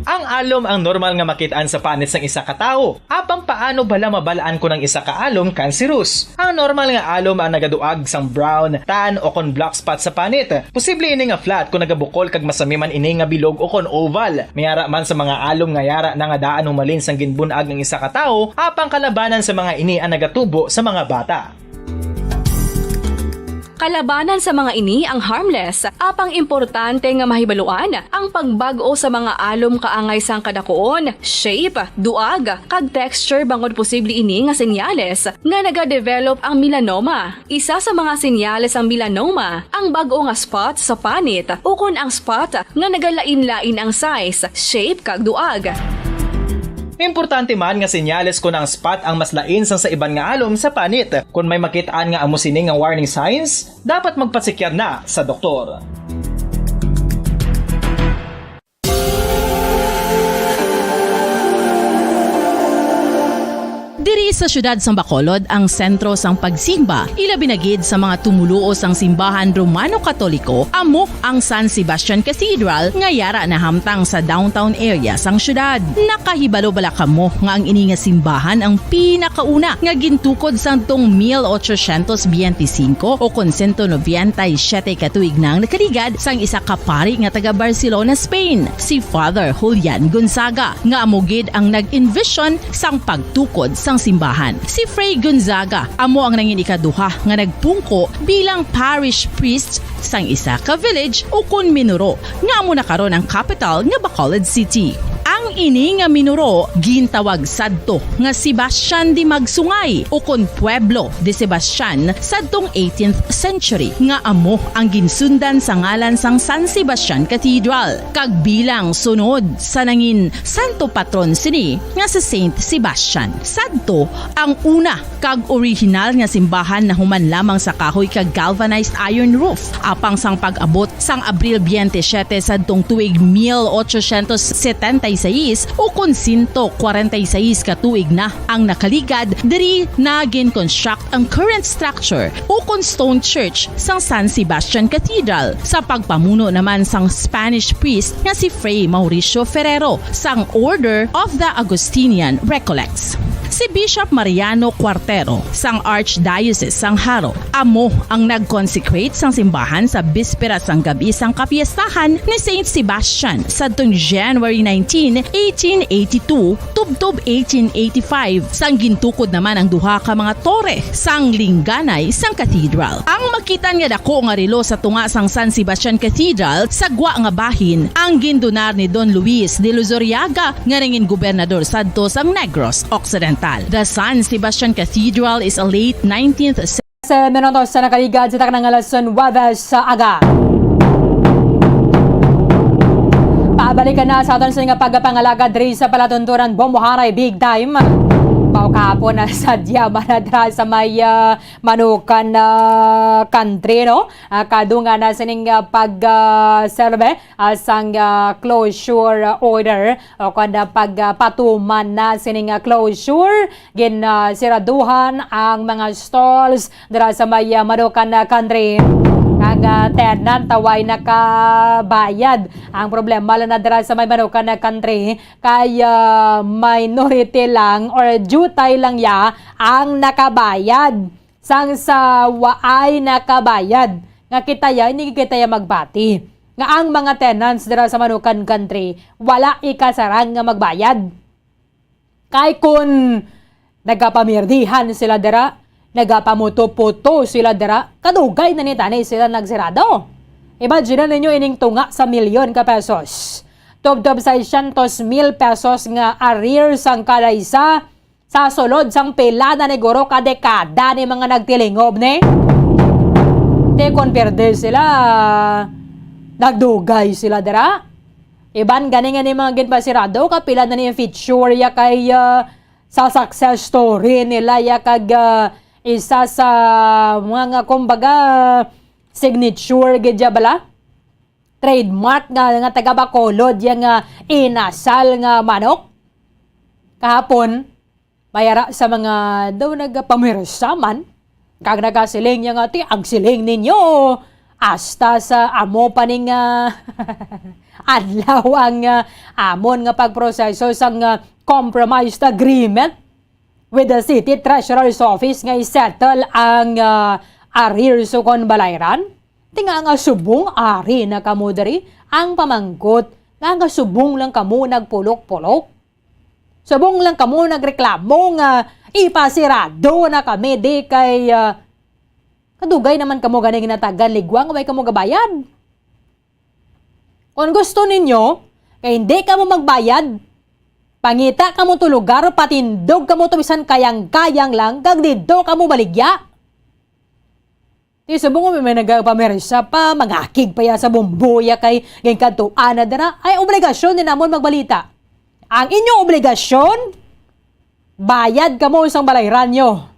Ang alom ang normal nga makit-an sa panit sang isa ka tawo. Apang paano bala mabal-an kon ang isa ka alom cancerous? Ang normal nga alom ang nagaduag sang brown, tan, o kon black spot sa panit. Posible ini nga flat kon nagabukol kag masami man ini nga bilog o kon oval. May ara man sa mga alom nga yara na nga daan humalin sang ginbun-ag ang isa ka tawo, apang kalabanan sa mga ini ang nagatubo sa mga bata. Kalabanan sa mga ini ang harmless, apang importante nga mahibaluan ang pagbag-o sa mga alom kaangay sang kadakuon, shape, duag, kag texture bangod posible ini nga senyales nga nagadevelop ang melanoma. Isa sa mga senyales sang melanoma ang bag-o nga spot sa panit ukon ang spot nga nagalain-lain ang size, shape, kag duag. Importante man nga senyales kon ang spot ang mas lain sang sa iban nga alom sa panit. Kon may makit-an nga amo sini nga warning signs, dapat magpasekyar na sa doktor. Diri sa siyudad sang Bacolod ang sentro sang pagsimba, ilabi na gid sa mga tumuluo sang simbahan Romano-Katoliko, amo ang San Sebastian Cathedral nga yara nahamtang sa downtown area sang siyudad. Nakahibalo bala kamo nga ang ini nga simbahan ang pinakauna nga gintukod sadtong mil ochocientos biyente singko o kon sento nobenta y siyete ka tuig na ang nakaligad sang isa ka pari nga taga Barcelona, Spain, si Father Julian Gonzaga, nga amo gid ang nag-envision sang pagtukod sang simbahan. Si Fray Gonzaga amo ang nangin ikaduha nga nagpungko bilang parish priest sang isa ka village ukon minuro nga amo na karon ang kapital nga Bacolod City. Ang ini nga minuro gintawag sadto nga Sebastian de Magsungay ukon Pueblo de Sebastian sadtong eighteenth century, nga amo ang ginsundan sa ngalan sang San Sebastian Cathedral, kag bilang sunod sa nangin santo patron sini nga si Saint Sebastian. Sadto ang una kag orihinal nga simbahan nahuman lamang sa kahoy kag galvanized iron roof. Apang sang pag-abot sang Abril biyente siyete sadtong tuig mil ochocientos setenta y seis, ukon sento kwarenta y seis ka tuig na ang nakaligad, diri na gin-construct ang current structure ukon stone church sang San Sebastian Cathedral, sa pagpamuno naman sang Spanish priest nga si Fray Mauricio Ferrero sang Order of the Augustinian Recollects. Si Bishop Mariano Cuartero sang Archdiocese sang Jaro amo ang nag-consecrate sang simbahan sa bispera sang gab-i sang kapiestahan ni Saint Sebastian sadtong January nineteen, eighteen eighty-two, tubtob eighteen eighty-five, sang gintukod naman ang duha ka mga tore sang lingganay sang cathedral. Ang makitan nga dako nga relo sa tunga sang San Sebastian Cathedral sa gwa nga bahin ang gindonar ni Don Luis de Luzuriaga nga nangin gobernador sadto sang Negros Occidental. The San Sebastian Cathedral is a late nineteenth Sa minutos sa nakaligad sa taknang alas nuwebe sa aga. Pabalikan na sa aton sa nga pagpangalagad diri sa palatuntunan Bomboharay Big Time. Pao kahapon na sa Diamana dra sa may, ah, Manukan, ah, Country, no? Ah, kadungan na sining, ah, pag, ah, serve, ah, sang, ah, closure order o kon, ah, pag, ah, patuman na sining, ah, closure. Gin, ah, siraduhan ang mga stalls dira sa may, ah, Manukan, ah, Country. Ang, ah, tenant way nakabayad. Ang problema lang na dira sa may Manukan, ah, Country kay, ah, minority lang or jutay lang ya ang nakabayad. Sang sa waay nakabayad nga kita ya, hindi kita ya magbati nga ang mga tenants dira sa Manukan Country wala ikasarang nga magbayad. Kay kun nagapamirdihan sila dira, nagapamuto-puto sila dira, kadugay na ni tani sila nagsirado. Imagine ninyo ining tunga sa milyon ka pesos. Tubtob seiscientos mil pesos nga arrears ang kada isa sa sulod sang pila na ni guro ka dekada ni mga nagtilingob ni. Ti kon pierde sila, nagdugay sila dira. Iban gani nga ni mga ginpasirado, kapila na ni feature ya kay, ah, sa success story nila ya kag, ah, isa sa mga, kumbaga, signature gid ya bala, trademark nga, nga taga Bacolod ya nga inasal nga manok. Kahapon, may ara sa mga daw nagapamwersa man, kag nagasiling niya nga, "Ti, ang siling ninyo, hasta sa amo pa ning, ah, adlaw ang, ah, amon nga pagproseso sang, ah, compromised agreement with the City Treasurer's Office nga i-settle ang, ah, arrears ukon balayran." Ti nga nga subong ari na kamo diri, ang pamangkot, nga nga subong lang kamo nagpulok-pulok. Subong lang kamo nagreklamo nga ipasirado na kami di kay, ah, kadugay naman kamo gani ginatagan ligwa nga way kamo gabayad. Kung gusto ninyo nga hindi kamo magbayad, pangita kamo to lugar, patindog kamo to bisan kayang-kayang lang, kag didto kamo baligya. Ti subong mo may nagapamersa pa, mangakig pa ya sa bombo ya kay ginkadtuan na dira. Ay, obligasyon ni namon magbalita. Ang inyo obligasyon, bayad kamo sang balayran nyo.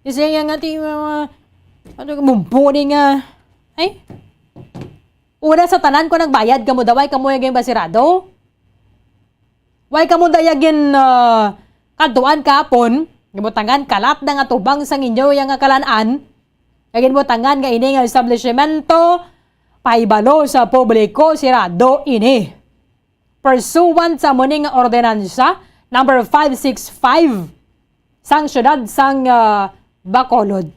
Kasi nga nga ti, uh, ano, bombo ni nga, ay, una sa tanan ko nagbayad kamo, daway kamo yung basirado. Way kamo daya gin, ah, kadtuan kahapon, gibutangan kalat na nga tubang sang inyo ya nga kalan-an, nga ginbutangan nga ini nga establishmento, pahibalo sa publiko, sirado ini. Pursuant sa amo ni nga ordinansa number five six five sang siyudad sang, ah, Bacolod.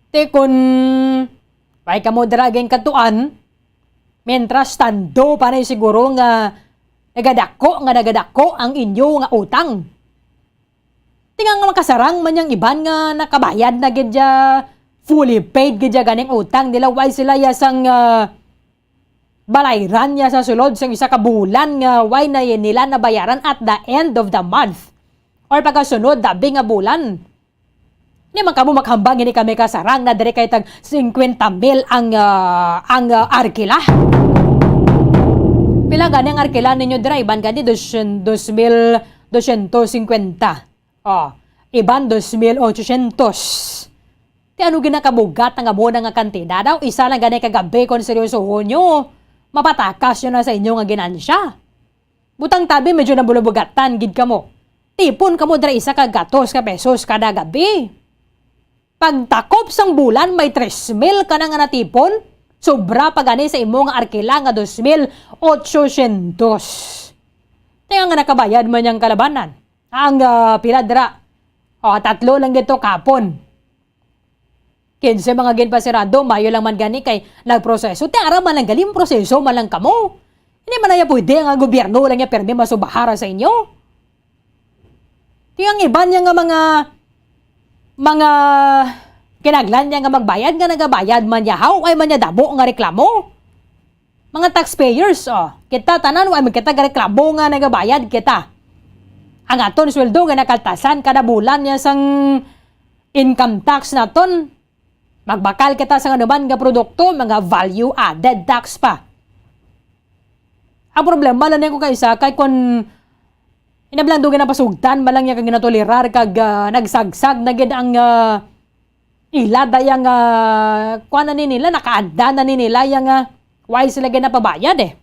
Ti kun way kamo dira ginkadtuan, mientras tanto pa na siguro nga nagadako, nga nagadako ang inyo nga utang. Ti nga, nga makasarang man yang iban nga nakabayad na gid ya, fully paid gid ya ganing utang nila, way sila ya sang, ah, balayran niya sa sulod sang isa ka bulan nga way na nila nabayaran at the end of the month or pagkasunod dabi nga bulan. Di man kamo makahambal nga ini kami kasarang na diri kay tag singkwenta mil ang, ah, ang, ah, arkila. Pila gani ang arkila ninyo dira? Iban gani dos, dos mil dosyentos singkwenta. Oh, iban dos mil ochosyentos. Ti ano ginakabugat ang amo na nga kantidad? Daw isa lang gani kagabi kon seryosohon nyo, mapatakas nyo na sa inyo nga ginansya. Butang tabi, medyo nabulabugatan gid kamo. Tipon kamo dira isa ka gatos ka pesos kada gabi. Pagtakop sang bulan, may tres mil ka na nga natipon, sobra pa gani sa imo nga arkila nga dos mil ochosyentos. Ti nga nakabayad man yang kalabanan. Ang, ah, pila dira? O, tatlo lang gito kapon. Kinse mga ginpasirado, mayo lang man gani kay nagproseso. Ti ara man lang gali, proseso man lang kamo. Hindi man na pwede nga gobyerno lang niya pirmi masubahara sa inyo. Ti ang iban niya nga mga, mga kinahanglan niya nga magbayad nga nagabayad man niya, haw ay man niya damo nga reklamo. Mga taxpayers, o, kita tanan, wa man kita gareklamo nga nagabayad kita. Ang aton sweldo nga nakaltasan kada bulan niya sang income tax naton. Magbakal kita sa anuman nga produkto, mga value added tax pa. Ang problema lang niya kung kaisa, kay kun inablando nga napasugtan, malang niya kag ginatolerar, kag, ah, nagsagsag na gid ang, ah, ila daya nga, kuan na ni nila, nakaanda na ni nila yang, ah, why sila ginapabayad, eh.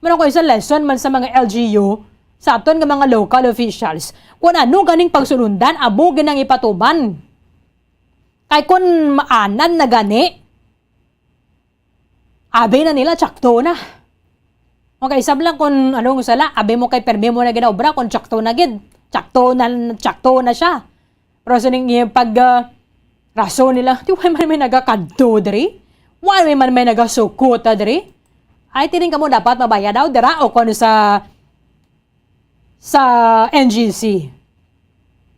Mano ko isang lesson man sa mga L G U, sa aton nga mga local officials, kung ano ganing pagsulundan, amo ginang ipatuman. Kay kung maanan na gani, abi na nila, tsakto na. Okay, isab lang kung anong sala, abi mo kay permi mo na ginaobra, kung tsakto na gid, tsakto na, tsakto na siya. Pero sa ning iyang pag, ah, rason nila, "Ti, why man may nagakadto diri? Why may man may nagasuko ta diri?" Ay, tining kamo dapat mabayad daw dira o kung sa, sa N G C.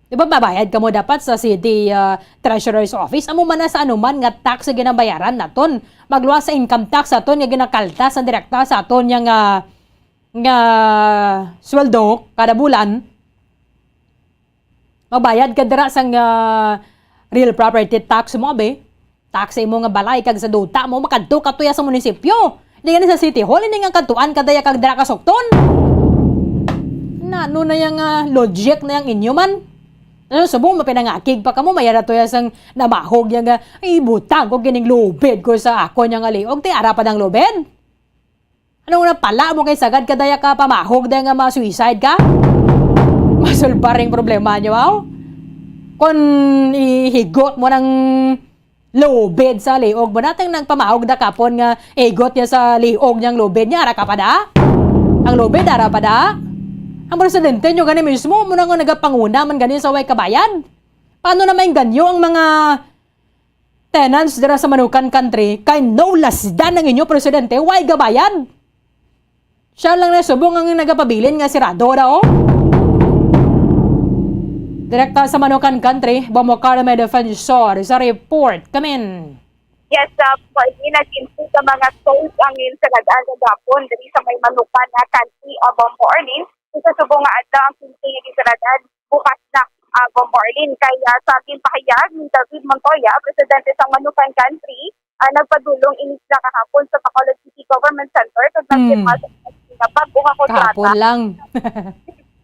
Di ba mabayad kamo dapat sa city, ah, treasurer's office? Amo man na sa anuman nga tax nga ginabayaran naton. Magluwas sa income tax aton nga ginakalta sa direkta sa aton nga, nga sweldo kada bulan. Magbayad ka dira sang, ah, real property tax mo, abi. Tax sa imo nga balay kag sa duta mo, makadto ka tuya sa munisipyo. Di gani sa City Hall, hindi nga kadtuan ka daya kag dira ka sukton. Nano na yang, ah, logic na yang inyo man? Ano, subong mapinangakig pa kamo, mayara tuya sang namahog yang, ah, "Ay, butang ko kining lubid ko sa ako niya nga liog, ti ara pa dang lubid." Ano nga pala mo kay sagad ka daya ka pamahog daya nga ma-suicide ka? Masulbar ring problema niyo, aw? Kon ihigot mo ng lubid sa liog mo, natang nagpamahog na kapon nga igot niya sa liog niyang lubid niya, ara ka pa da? Ang lubid, ara pa da? Ang presidente niyo gani mismo, mo na nga nagapanguna man gani sa way kabayad. Paano na maingganyo ang mga tenants dira sa Manukan Country, kay no lasdan ang inyo presidente, way gabayad. Siya lang na subong ang nagapabilin nga sirado daw. Direkta sa Manukan Country, Bomocar May Defensor sa report. Kamin. Yes, uh, pwede na kinsi sa mga stores ang ginsaradaan kagapon diri sa may Manukan na Country, uh, Bombo Arlene. Sa subong nga adlaw ang kinsi nga ginsaradaan bukas na, ah, Bombo Arlene. Kay, ah, sa ginpahayag ni David Montoya, presidente sang Manukan Country, ah, nagpadulong ini sila kahapon sa Bacolod City Government Center kag Mm. nagpirma sa bag-o nga kontrata. Kahapon lang.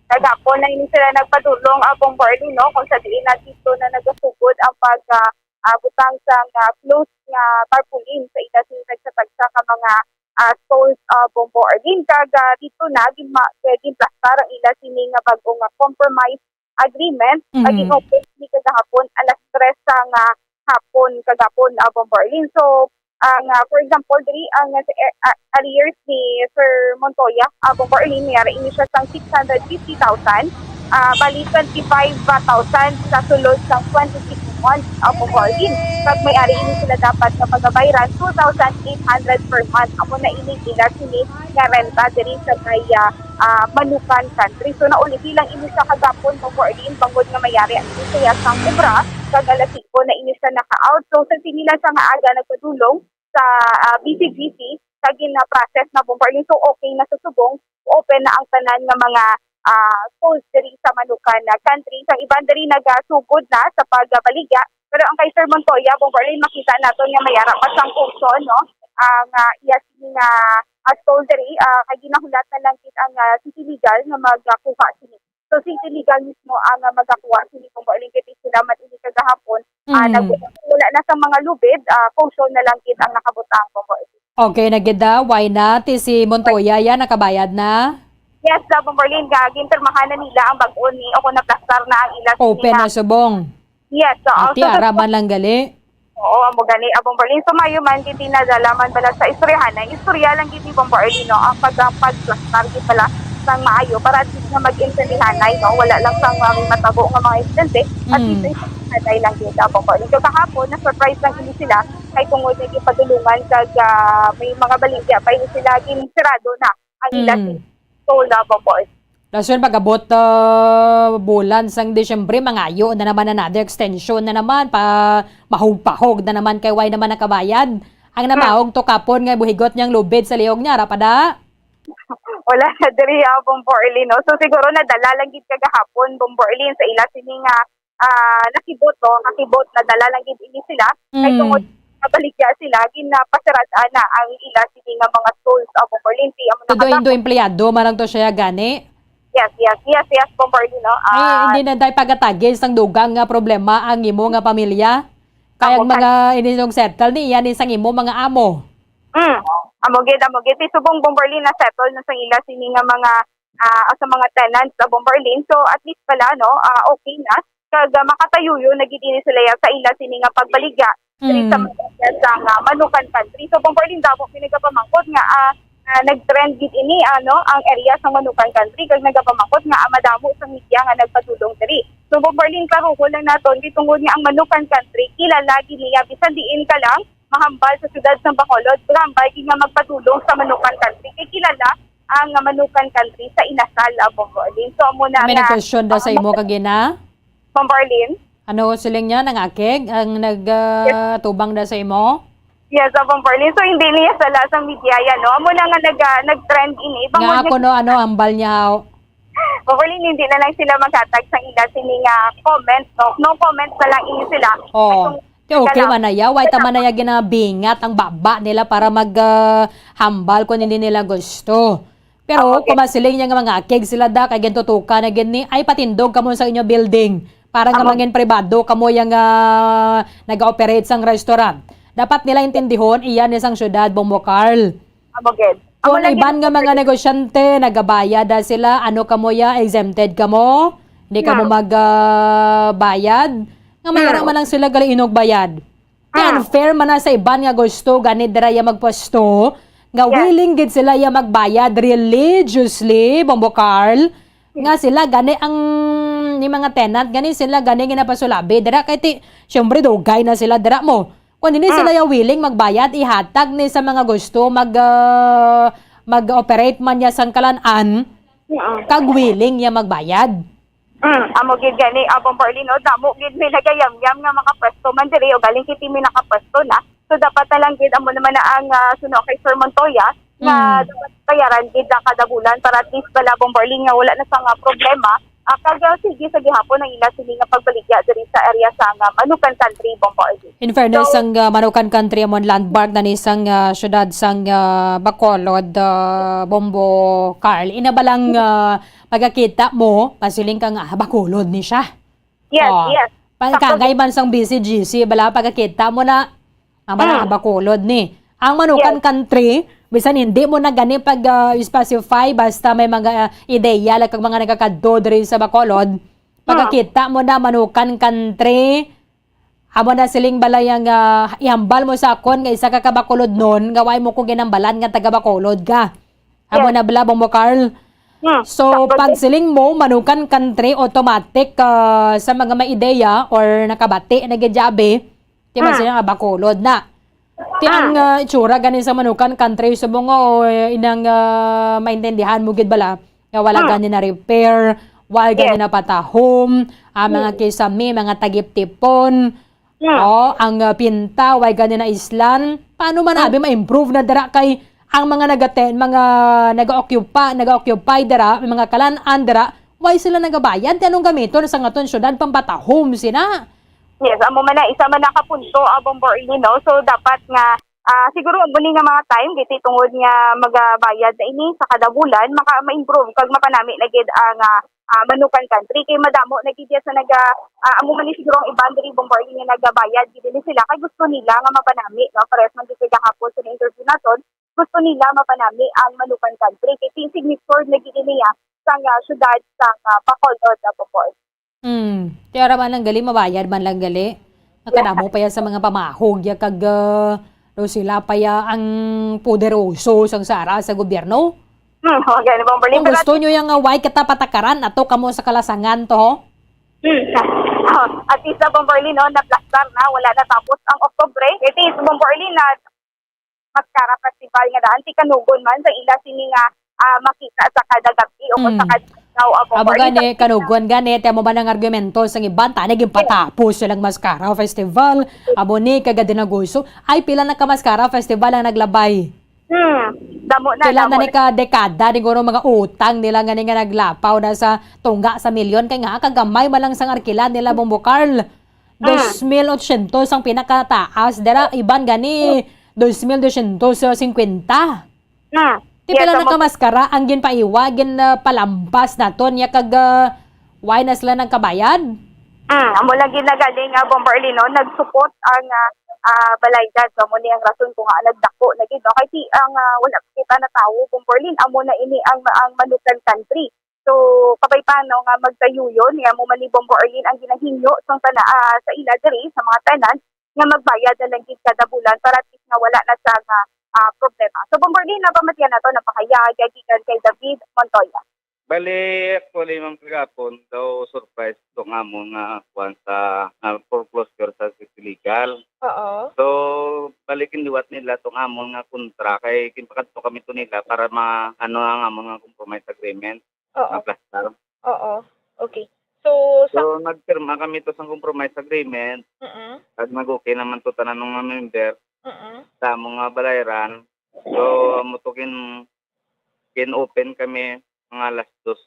Kagapon na ini sila nagpadulong, ah, Bombo Arlene, no, kung sa diin na dito na nagasugod ang pag, ah, ah, butang sang, ah, closed nga tarpaulin sa ila sini tagsa-tagsa ka mga, ah, stores, ah, Bombo Arlene. Kag, ah, dito na gin-, ma-, eh, ginplastar ang ila sini nga bag-o nga compromise agreement. Mhm. Ang gin-open ni kagahapon alas tres sa nga hapon kagahapon, ah, Bombo Arlene. So, ang, ah, for example, diri ang, ah, sa, eh, ah, arrears ni Sir Montoya, ah, Bombo Arlene, may ara ini siya sang six hundred fifty thousand. Ah, bali, twenty-five thousand sa sulod sang twenty-six months, ah, Bombo Arlene. Kag may ari ini sila dapat nga pagabayran two thousand eight hundred per month. Amo na ini ila sini nga renta diri sa may, ah, ah, Manukan Country. So, nauli lang ini sa kagapon, Bombo Arlene, bangod nga mayari ang isaya sang obra, kag alas singko na ini siya naka-out. So, sa sini lang sa nga aga nagpadulong sa, ah, B C G C, sa gina-process na, Bombo Arlene. So, okay na sa subong, open na ang tanan nga mga, ah, schools diri sa Manukan na Country. Sa iban diri nagasugod na sa pagbaligya. Pero ang kay Sir Montoya, Bombo Arlene, makita naton nga may ara pa sang kurso, no? Ang, ah, iya sini nga, ah, school diri, ah, kay ginahulat na lang gid ang, ah, City Legal nga magakuha sini. So, City Legal mismo ang, ah, magakuha sini, Bombo Arlene, kay sila man ini kagahapon, ah, Mm. nag-, wala na sa mga lubid, ah, kurso na lang gid ang nakabutang, Bombo Arlene. Okay na gid, ah. Why not? Ti si Montoya yan, nakabayad na? Yes, ah, Bombo Arlene, ga-, ginpirmahan na nila ang bag-o ni, o kung naplastar na ang ila Open sila. na subong. Yes, oo. Ati, So, sa ara man lang gali. Oo, amo gani, ah, Bombo Arlene. So, mayo man, gid, nadala man bala sa istoryahan. Ang istorya lang gid ni Bombo Arlene, no? Ang pag-, ang pagplastar gid bala sang maayo para at least nga mag-intindihanay, no? Wala lang sang, ah, may matabo nga mga insidente, at least Mm. intindihanay lang gyud, ah, Bombo Arlene. So, kahapon, na-surprise lang ini sila kay tungod nga gipadulungan kag, ah, may mga baligya pa ini sila, ginsirado na ang ila Mm. sa toll, ah, Bombo Arlene. Dason pag-abot, ah, bulan sang Disyembre, mangayo na naman another extension na naman, pa mahog-pahog na naman kay way naman nakabayad. Ang Hmm. namaog to kapon nga buhigot niyang lubid sa lihog niya, ra pa da? Wala na diri, ah, Bombo Arlene, no? So, siguro nadala lang gid kagahapon, Bombo Arlene, sa ila sini nga, ah, nakibot, no? Nakibot, nadala lang gid ini sila. Kay Mm. tungod mabaligya sila, ginapasirad-an na ang ila sini nga mga stalls, ah, Bombo Arlene. Kay amo na Tudo indo kadako. Empleyado, man lang to siya gani? Yes, yes, yes, yes, Bombo Arlene, no? Ay, Ah, hindi na dahil pagatagis ang dugang nga problema ang imo nga pamilya? Kay ang Amo, mga inisong settle ni, yan isang imo mga amo. Mm. Amo gid, amo gid. Ti subong Bombo Arlene na settle na sang ila sini nga mga, ah, sa mga tenants sa Bombo Arlene. So, at least pala, no, ah, okay na. Kag, ah, makatayuyo na gid ini sila ya sa ila sini nga pagbaligya diri sa Mm. mga area sa nga Manukan Country. So, Bombo Arlene, damo pinagapamangkot nga, ah, ah, nag-trend gid ini, ano, ang area sa Manukan Country, kag nagapamangkot nga, ah, madamo sa media nga nagpadulong diri. So, Bombo Arlene, klarohon lang naton, kay tungod nga ang Manukan Country, kilala gid niya, bisan diin ka lang, mahambal sa siyudad sa Bacolod, mahambal gid nga magpadulong sa Manukan Country. Kay kilala ang Manukan Country sa Inasal, ah, Bombo Arlene. So, amo na May nga, nag-question daw sa ah, imo kagina? Bombo Arlene? Ano siling niya, nangakig ang nag, ah, Yes. tubang daw sa imo? Yes, ah, Bombo Arlene. So, hindi niya sala sa media yan, no? Amo na nga nag, ah, nag-trend ini. Nga Bangod ako, nga no, ano, hambal niya, haw? Bombo Arlene, hindi na lang sila maghatag sa ila sini nga comment, no? No comment na lang ini sila. Oh. Itong Ti okay Kala- man na ya, way ta man na ya ginabingat ang baba nila para mag, ah, hambal kung hindi nila gusto. Pero Amo, kung yes. masiling niya nga mga akig sila da, kay gintutukan na gid ni, ay patindog kamo sa inyo building. Para nga Amo. mangin pribado kamo yang, ah, nag-ooperate sang restaurant. Dapat nila intindihon, iya ni sang syudad, Bombo Carl. Amo gid. Amo Kung lang iban gid nga ang mga negosyante, nagabayad na sila, ano kamo ya, exempted kamo? Hindi kamo Hmm. mag, ah, bayad? Nga may Hmm. naman lang sila gali inog bayad. Kaya Hmm. unfair man na sa iban nga gusto gani dira ya magpwesto, nga Yes. willing gid sila ya magbayad religiously, Bombo Carl, Hmm. nga sila gani ang, ni mga tenant, gani sila gani ginapasulabi dira kay ti, syempre, dugay na sila dira mo. Kung hindi Hmm. sila ya willing magbayad, ihatag ni sa mga gusto mag, ah, mag-operate man niya sang kalan-an, Mm. kag willing ya magbayad. Mm, amo gid gani, ah, Bombo Arlene, no? Damo gid may nagayamyam nga makapwesto man diri, o galing kiti may nakapwesto na. So, dapat na lang gid, amo naman na ang, ah, suno kay Sir Montoya, nga Mm. dapat bayaran gid na kada bulan para at least wala, Bombo Arlene, nga wala na sa nga problema. Ah, kag, ah, sige sa gihapon ang ila sini nga pagbaligya diri sa area sa nga Manukan Country, Bombo Arlene. In fairness, So, ang, ah, Manukan Country amo ang landmark na ni sang, ah, syudad sang, ah, Bacolod, ah, Bombo Carl. Ina ba lang, ah, pagkakita mo, pasiling ka nga, ah, Bacolod ni siya. Yes, Oh, yes. pa-, Sakto. kagay man sang B C G C, bala, pagkakita mo na, ang mga Mm. Bacolod ni. Ang Manukan Yes. Country, bisan hindi mo na gani pag, ah, specify, basta may mga, ah, ideya, like, ang mga nagakadto diri sa Bacolod, Mm. pagkakita mo na Manukan Country, amo na siling balay ang, ah, ihambal mo sa akon nga isa ka kabakulodnon nga way mo ko ginambalan nga taga Bacolod ka. Amo Yes. na bala, Bombo Carl? Hmm, So, sakto pag din. siling mo, Manukan Country, automatic, ah, sa mga may ideya or nakabati na gid, Jabe, di ba Hmm. sila nga Bacolod na? Ti ang, Hmm. ah, itsura gani sa Manukan Country, subong nga, o, eh, inang, ah, maintindihan mo gid bala nga wala Hmm. gani na repair, wala gani Yes. na patahom, ah, mga Hmm. kisame, mga tagiptipon, Hmm. Oh, ang, ah, pinta, way gani na islan. Paano man Hmm. abi ma-improve na dira kay ang mga nagate-, mga nag-occupy, nag-occupy dira, may mga kalan-an dira, way sila nagabayad? Ti anong gamiton sa ngaton syudad, pampatahom sina? Yes, amo man na, isa man na ka punto, ah, Bombo Arlene, no? So, dapat nga, ah, siguro, amo ni nga mga time, giti tungod nga magabayad na ini sa kada bulan, maka-, ma-improve kag mapanami na gid ang, ah, ah, Manukan Country. Kay madamo na gid sa naga, ah, amo man ni siguro ang iban diri, Bombo Arlene, nga nagabayad gid ni sila kay gusto nila nga mapanami, no? Parehas man gid kay gahapon sa interview naton, gusto nila mapanami ang Manukan Country. Kay si-, signature na gid niya sa nga syudad sa nga Bacolod, ah, Bombo Arlene. Hmm. Ti ara man lang gali, mabayad man lang gali. Nakadamo pa ya sa mga pamahog ya kag, ah, daw sila pa ya ang poderoso sang sara sa gobyerno. Hmm, okay, Bomberlin. Kung Pero gusto nyo yung uh, white kita patakaran, ato kamo sa kalasangan to, ho? Hmm. At least na, Bomberlin, no, naplastar na, wala na tapos ang Oktubre. It is, Bomberlin, na Mascara Festival nga daan, ti kanugon man sa ila sini nga, ah, makita sa kada gabi o sa kada adlaw, ah, Amo Bomberlin, gani, sa kanugon gani, ti amo man ang argumento sang iban, ta naging patapos silang mascara festival. Amo ni, kaga dinaguso. Ay, pila na ka mascara festival ang naglabay? Hmm, damo na, Pila damo na ni na. Ka dekada, siguro mga utang nila nga ni nga naglapaw na sa tungga sa milyon. Kay nga, kagamay man lang sang arkila nila, Bombo Carl. Hmm. Dos mil ochenta ang pinakataas. Dara, iban gani, dos mil dosyentos singkwenta. Hmm. Ti Yes, pila na amo. Ka maskara ang ginpaiwa, gin, ah, palampas naton, ya kag, ah, why na sila nagkabayad? Mm, amo lang gid na galing nga, Bomberlin, no? Nagsupot ang, ah, ah, balaydan. So, amo ni ang rason kung nga nagdako na gid, no? Kay si, ang, ah, wala pa kita na tawo, Bomberlin, amo na ini ang, ang manukan country. So, kabay pa, no, nga magtayuyon, nga amo man ni Bomberlin ang ginahinyo sang tana-, ah, sa ila diri, sa mga tanan, nga magbayad na lang gid kada bulan para at least nga wala na sa nga, ah, problema. So, Bomberlin, napamatian nato, napakaya, gikan kay David Montoya. Bali, actually, ma'am, kagapon daw surprise to nga amon nga kuwan sa, nga foreclosure sa City Legal. Oo. So, bali, kinliwat nila tong amon nga kontra kay ginpakadto kami to nila para ma-, ano ang amon nga compromise agreement, Oo. Maplastar. Oo. Okay. So, sa So, nagpirma kami to sang compromise agreement. Mm-mm. Kag nag-okay naman to tanan nga member Mm-mm. sa amon nga balayran. So, amo to gin-, gin-open kami mga alas dos,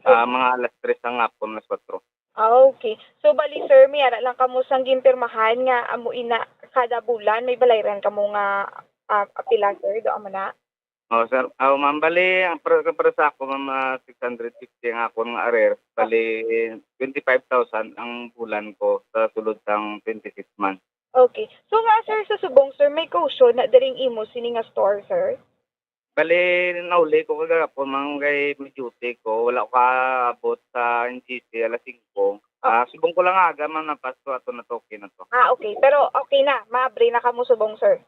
ah, Okay. mga alas tres sang hapon, alas kwatro. Ah, okay. So, bali, sir, may ara lang kamo sang ginpirmahan nga amo ina kada bulan may balayran kamo nga, ah, apila, sir? Do amo na? Oh, sir. Ah, ma'am, bali, ang para, para sa ako, ma'am, ah, six hundred fifty ang akon nga arrears. Bali, twenty-five thousand ang bulan ko sa sulod sang twenty-six months. Okay. So nga, sir, sa subong, sir, may caution na diring imo sini nga store, sir? Bali, nauli ko kagahapon, ma'am, kay may duty ko. Wala ko kaabot sa N G C alas singko. Ah, subong ko lang aga, ma'am, napasto ato na to, okay na to. Ah, okay. Pero okay na, maabri na kamo subong, sir?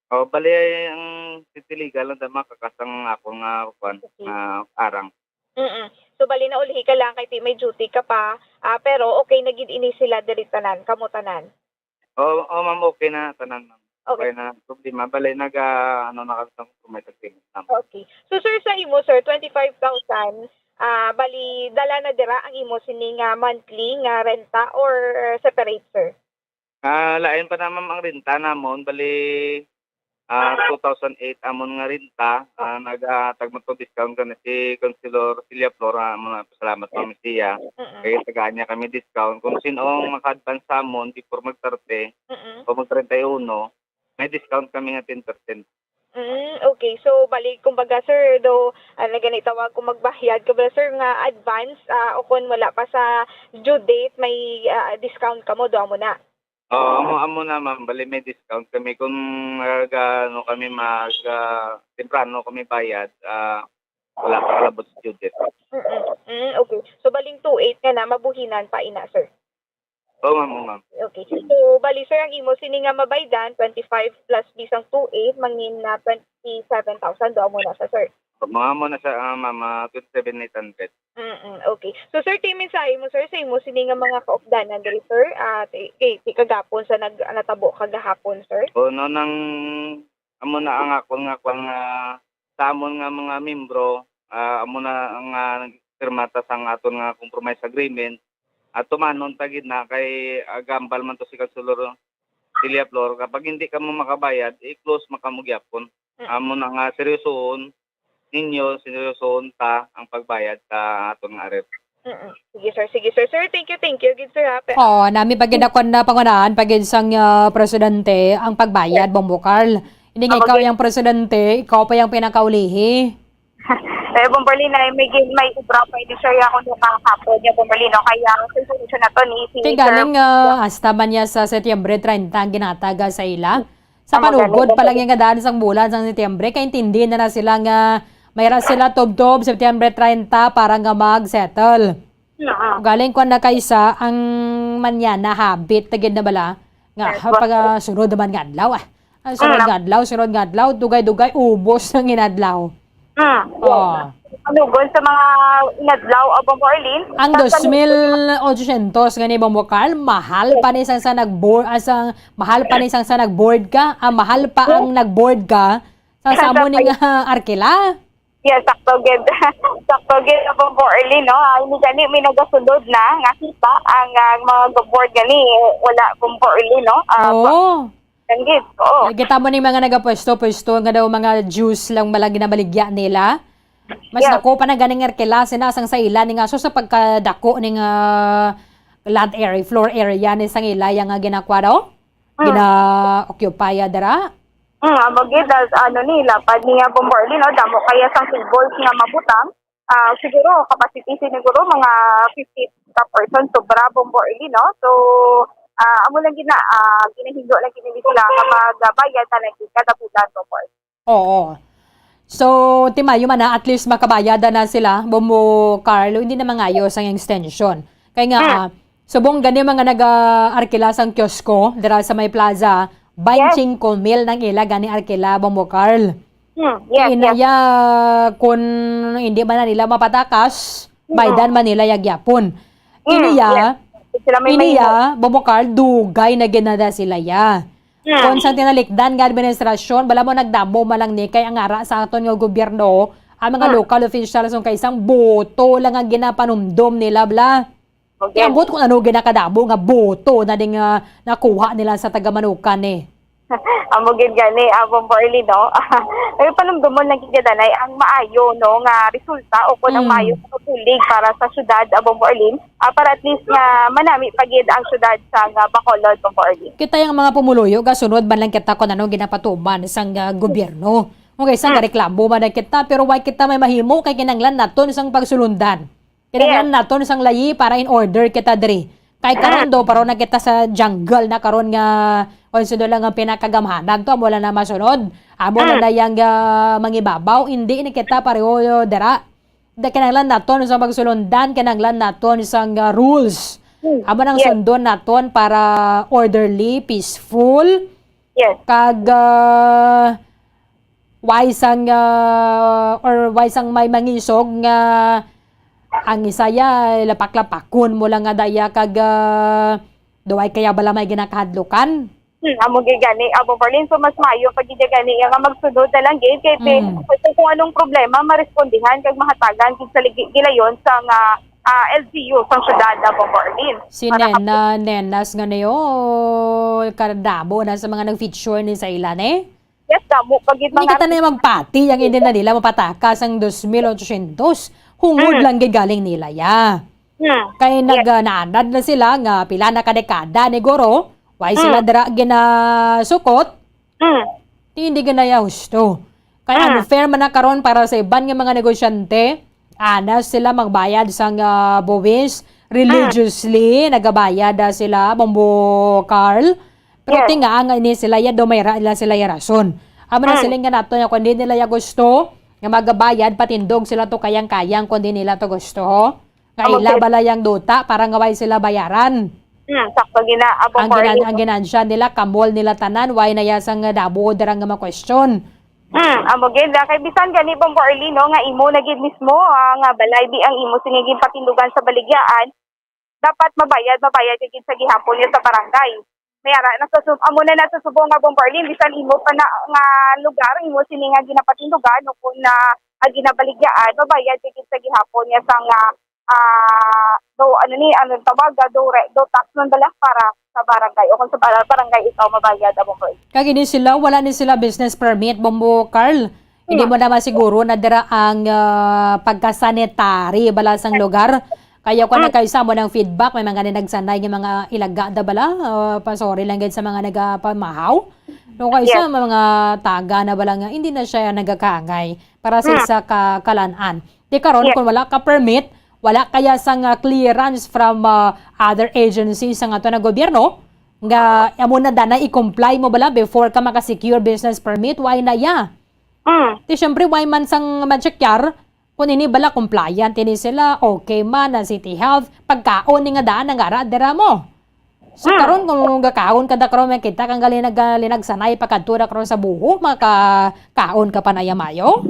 Oh, bali, ang City Legal lang, tama, kakasang ako nga, kuwan, Okay. nga arang. Mm-mm. So, bali, naulhi ka lang kay ti-, may duty ka pa, ah, pero okay na gid ini sila diri tanan, kamo tanan? Oh, oh, ma'am, okay na tanan, ma'am. Okay. Okay na, problema. Bali, nag, ah, ano na kami sa compromise agreement, ma'am. Okay. So, sir, sa imo, sir, twenty-five thousand, ah, bali, dala na dira ang imo sini nga monthly nga renta or separate, sir? Ah, lain pa na, ma'am, ang renta namon. Bali, ah, two thousand eight amon nga renta. Ah, nag, ah, tagmat ko discount ka na si Councilor Celia Flora. Amo na, salamat, ma'am, siya. Mm-mm. Kaya tagaan niya kami discount. Kung sino ang maka-advance sa amon before mag thirty Mm-mm. o mag treinta y uno, may discount kami nga ten percent. Mm, okay. So, bali, kumbaga, sir, do, ah, na gani tawag kung magbayad ka ba, sir, nga advance, ah, o kung wala pa sa due date, may, ah, discount ka mo, do mo na? Oo, amo, amo na, ma'am. Bali, may discount kami kung, ah, ga-, ano kami mag, ah, temprano kami bayad, ah, wala pa kalabot sa due date. Mm-mm. Mm, okay. So, baling two eight nga na, mabuhinan pa ina, sir? Oo, ma'am, oo, ma'am. Okay. So, bali, sir, ang imo sini nga mabaydan, twenty-five plus bisang two eight, mangin na twenty-seven thousand, do mo na sa, sir? Mga mo na sa, ah, ma'am, ah, twenty-seven eight hundred. Mm-mm, okay. So, sir, ti mensahe mo, sir, sa imo sini nga mga kaupdanan diri, sir? Ah, ti-, kay, ti kagapon sa nag-, natabo kagahapon, sir? O, no, nang, amo na ang akon nga, kwan nga, sa amon nga mga membro, ah, amo na ang, ah, nagpirma ta sang aton nga compromise agreement. At tumanon ta gid na kay, ah, gambal man to si Councilor Celia Flor. Kapag hindi ka mo makabayad, i-close man kamo gyapon. Mm. Amo na nga, seryosohon ninyo, seryosohon ta ang pagbayad sa aton nga arrears. Mm-mm. Sige, sir. Sige, sir. Sir, thank you, thank you. Gid, sir, ha? Pe- Oo, nami pa gid ako na pangunahan, pa gid sang, ah, presidente, ang pagbayad, Yes. Bombo Carl. Hindi nga Ako ikaw gid. Yung presidente, ikaw pa yung pinakaulihi. Eh, Bomberlin, ay may gin-, may obra pa ini, sir, ya, kung nakahapon niya, Bomberlin, no? Kaya, ang solution na to ni si Kay Sir galing, ah, hasta man niya sa Setyembre treinta ang ginataga sa ila. Sa Tama, panugod galing, pa lang galing. Yung nga daan sang bulan sang Setyembre, kay intindi na na sila nga may ra sila tubtob Setyembre treinta para nga mag-settle. Oo. Galing ko na kaysa ang manyana habit na gid na bala nga Yes, pag, ah, sunod naman nga adlaw, ah. Ang sunod Mm. nga adlaw, sunod nga adlaw, dugay-dugay, ubos ang inadlaw. Hmm, yes. Oh. Manugon sa mga inadlaw, ah, Bombo Arlene. Ang sa dos mil ochocientos nga ni Bombo Carl, mahal pa ni sang sa nag-board, ah, sang, mahal pa ni sang sa nag-board ka, ah, mahal pa ang nag-board ka sa, sa amo ning, ah, arkila. Yes, sakto gid. Sakto gid, ah, Bombo Arlene, no? Ah, ini gani may nagasunod na nga kita ang, ah, mga board gani, eh, wala, Bombo Arlene, no? Ah, Oo. Danggit, oo. Eh, kita mo ni mga nagapwesto-pwesto nga daw mga juice lang malang ginabaligya nila. Mas Yeah. dako pa na ganing arkila sina sang sa ila ni nga so sa pagkadako ning, ah, land area, floor area ni sang ila yang, ah, ginakwa daw? Mm. Gina-occupy, ah, dira? Mm, amo gid, as, ano ni, lapad ni, ah, Bombo Arlene, no? Damo kaya sang tables nga mabutang. Ah, siguro, capacity siguro mga fifty ka person, sobra, Bombo Arlene, no? So, ah, amo lang gina-, ah, ginahinlo lang gid nila sila nga magbayad na lang gid kada bulan, Bombo Arlene. Oo. So, timayo man na, at least makabayad na sila, Bombo Carlo, hindi na mangayo sang extension. Kay nga, Hmm. ah, subong gani mga nag-arkila sang kiosko, dira sa may plaza, Yes. twenty-five mil nang ila gani arkila, Bombo Carl. Hmm, yes, Inaya, yes. Kung hindi man na nila mapatakas, Mm. baydan man nila ya gyapon. Mm, Iniya, yes. Sila may iniya, mahimo. Bobo Carl, dugay na ginada sila ya. Mm. Kung sa tinalikdan nga administrasyon, bala mo nagdamo man lang ni kay ang ara sa aton nga gobyerno, ang mga Mm. local officials, kung kaisang boto lang ang ginapanumdom nila, bla. Okay. Ambot kung ano ginakadamo nga boto na ding, ah, nakuha nila sa taga Manukan, eh. Amo gid gani, ah, Bombo Arlene, no? Ay, panumdumon lang gid gani ang maayo, no, nga resulta o kung ang Mm. maayo nga bulig para sa syudad, ah, Bombo Arlene, ah, para at least nga manami pa gid ang syudad sa nga Bacolod, Bombo Arlene. Kita yung mga pumuluyo, gasunod man lang kita kung ano ginapatuman sang, ah, gobyerno. Okay, sa Mm. gareklamo man lang kita, pero why kita may mahimo kay kinahanglan naton sang pagsulundan. Kinahanglan Yes. naton sang layi para in order kita diri. Kay karon Mm. do, paron na kita sa jungle na karon nga, o suno lang ang pinakagamhanan to, amo lang na masunod. Amo lang Mm. na yang, ah, mangibabaw, hindi na kita pareho dira. Da, kinahanglan naton sa pagsulundan, kinahanglan naton sang, ah, rules. Mm. Amo nang Yes. sundon naton para orderly, peaceful, Yes. kag, ah, why sang, ah, or why sang may mangisog nga ang isa ya lapak-lapakon mo lang nga daya kag, ah, do why kaya bala may ginakahadlukan? Hmm, amo gid gani, amo, Marlene. So, mas maayo pa gid gani nga magsunod na lang gid kay pe-, Mm. kung, kung anong problema, marespondihan kag mahatagan gid sa ligi-, gilayon sa nga, ah, L G U sang syudad, amo, Marlene. Si Para Nena, Nenas nga niyo, kadamo na sa mga nag-feature ni sa ilan, eh? Yes, damo pa gid. Hindi mga kita na yung magpati, ang hindi na nila mapatakas ang dos mil ochocientos. Hungod Mm. lang gid galing nila, ya. Mm. Kay Yes. nag-, ah, naanad na sila nga pila na kadekada ni Goro, why sila Mm. dira ginasukot? Mm. Di, hindi ginaya husto. Kay Mm. unfair man na karon para sa iban nga mga negosyante, ana sila magbayad sang, ah, buwis, Mm. religiously nagabayad, ah, sila, Bombo Carl. Pero Yes. tinga nga ini sila ya, do may ra-, ila sila ya rason. Amo na Mm. siling nga nato nga kung di nila ya gusto nga magabayad, patindog sila to kayang-kayang kung di nila to gusto, ho. Nga Amo ila gid. bala yang duta para nga way sila bayaran. Hmm, sakto gina, amo, Ang ginan-, Marlene. ang ginansya nila, kamol nila tanan, way na ya sang damo dira nga mga question. Hmm, amo gid, ah, kay bisan gani, Bombo Arlene, no, nga imo na gid mismo, ah, nga balay di ang imo sini ginpatindugan sa baligyaan, dapat mabayad, mabayad ka gid sa gihapon niya sa barangay. May ara na sa sub-, amo na na sa subong nga, Bombo Arlene, bisan imo pa na nga lugar, imo sini nga ginapatindugan, o kung na, ah, ginabaligyaan, mabayad ka gid sa gihapon niya sa nga, ah, do, ano ni, ano tawag, ah, do re-, do tax man bala para sa barangay, o kung sa bar-, barangay ikaw mabayad, amo, Bombo Arlene. Kag ini sila, wala ni sila business permit, Bombo Carl. Hindi Hmm. mo na masiguro na dira ang, ah, pagka-sanitary bala sang lugar. Kaya kung Hmm. nagkaisa mo ng feedback, may mga nagsanay nga mga ilaga da bala, ah, pa-, sorry lang gid sa mga nagapamahaw. No, kay isa, Yes. mga taga na bala nga, hindi na siya nagakangay para sa Hmm. isa ka kalan-an. Di karon, Yes. kung wala ka permit, wala kaya sang, ah, clearance from, ah, other agencies sa ato na gobyerno, nga amo na dana i-comply mo bala before ka maka-secure business permit, why na ya? Mm. Ti, syempre, why man sang ma-checkar? Kung ini bala compliant ini sila, okay man ang City Health, pagkaon ni nga daan ang ara dira mo. So, Mm. karon kung gakaon ka da karon, may kita kang galinag-, galinag sanay pagkadto da karon sa buho, makakaon ka pa na ya mayo?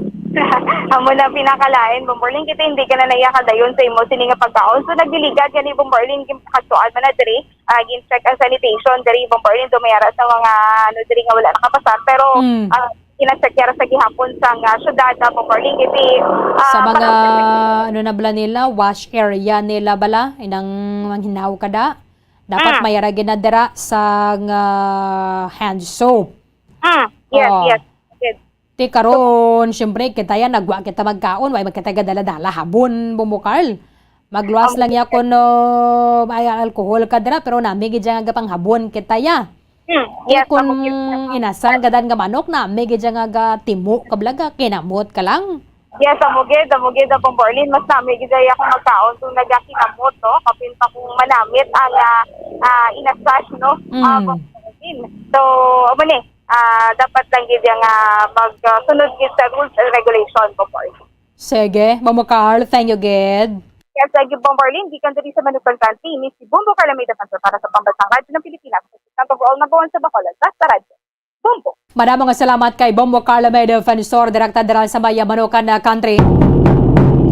Amo na pinakalain, Bomborlin, kita hindi ka na naiya kadayon sa imo sini nga pagkaon. So, nagliligad gani, Bomborlin, yung katuan man na diri, ah, gin-check ang sanitation diri, Bomborlin, dumayara sa mga, ano, diri nga wala nakapasar. Pero, Mm. ah, gina-check yara sa gihapon sa nga syudad, ah, Bomborlin, kasi, ah, Sa mga, para ano na bala nila, wash area nila bala, inang manghinaw kada. Dapat Mm. may aragi na dira sa nga hand soap. Mm, yes, Oh. yes. Yes. Ti karon, siyempre, kita ya, nagwa kita magkaon, way man kita gadala-dala, habon, Bombo Carl. Magluwas Ang lang ya kuno may alcohol ka dira, pero nami gid ya nga gapanghabon kita ya. Hmm, Ti yes, kun amo gid. Inasal gadan nga manok, nami gid ya nga gatimo ka balaga, kinamot ka lang. Yes, amo gid, amo gid, Bombo Arlene, mas nami gid ya akong magkaon kung nagakinamot, no? Kapin pa kung manamit ang, ah, ah, inasal, no? Mm. Ah, Bombo Arlene. So, amo ni, ah, dapat lang gid ya nga mag, ah, sunod gid sa rules and regulation, Bombo Arlene. Sige, Bombo Carl, thank you gid. Yes, thank you, Bombo Arlene. Gikan diri sa Manukan Country, ini si Bombo Carl May Defensor para sa Pambansang Radyo ng Pilipinas. Ang overall number one sa Bacolod, basta radyo. Bombo. Madamo nga salamat kay Bombo Carlo May Defensor, direkta dira sa may Manukan, ah, Country.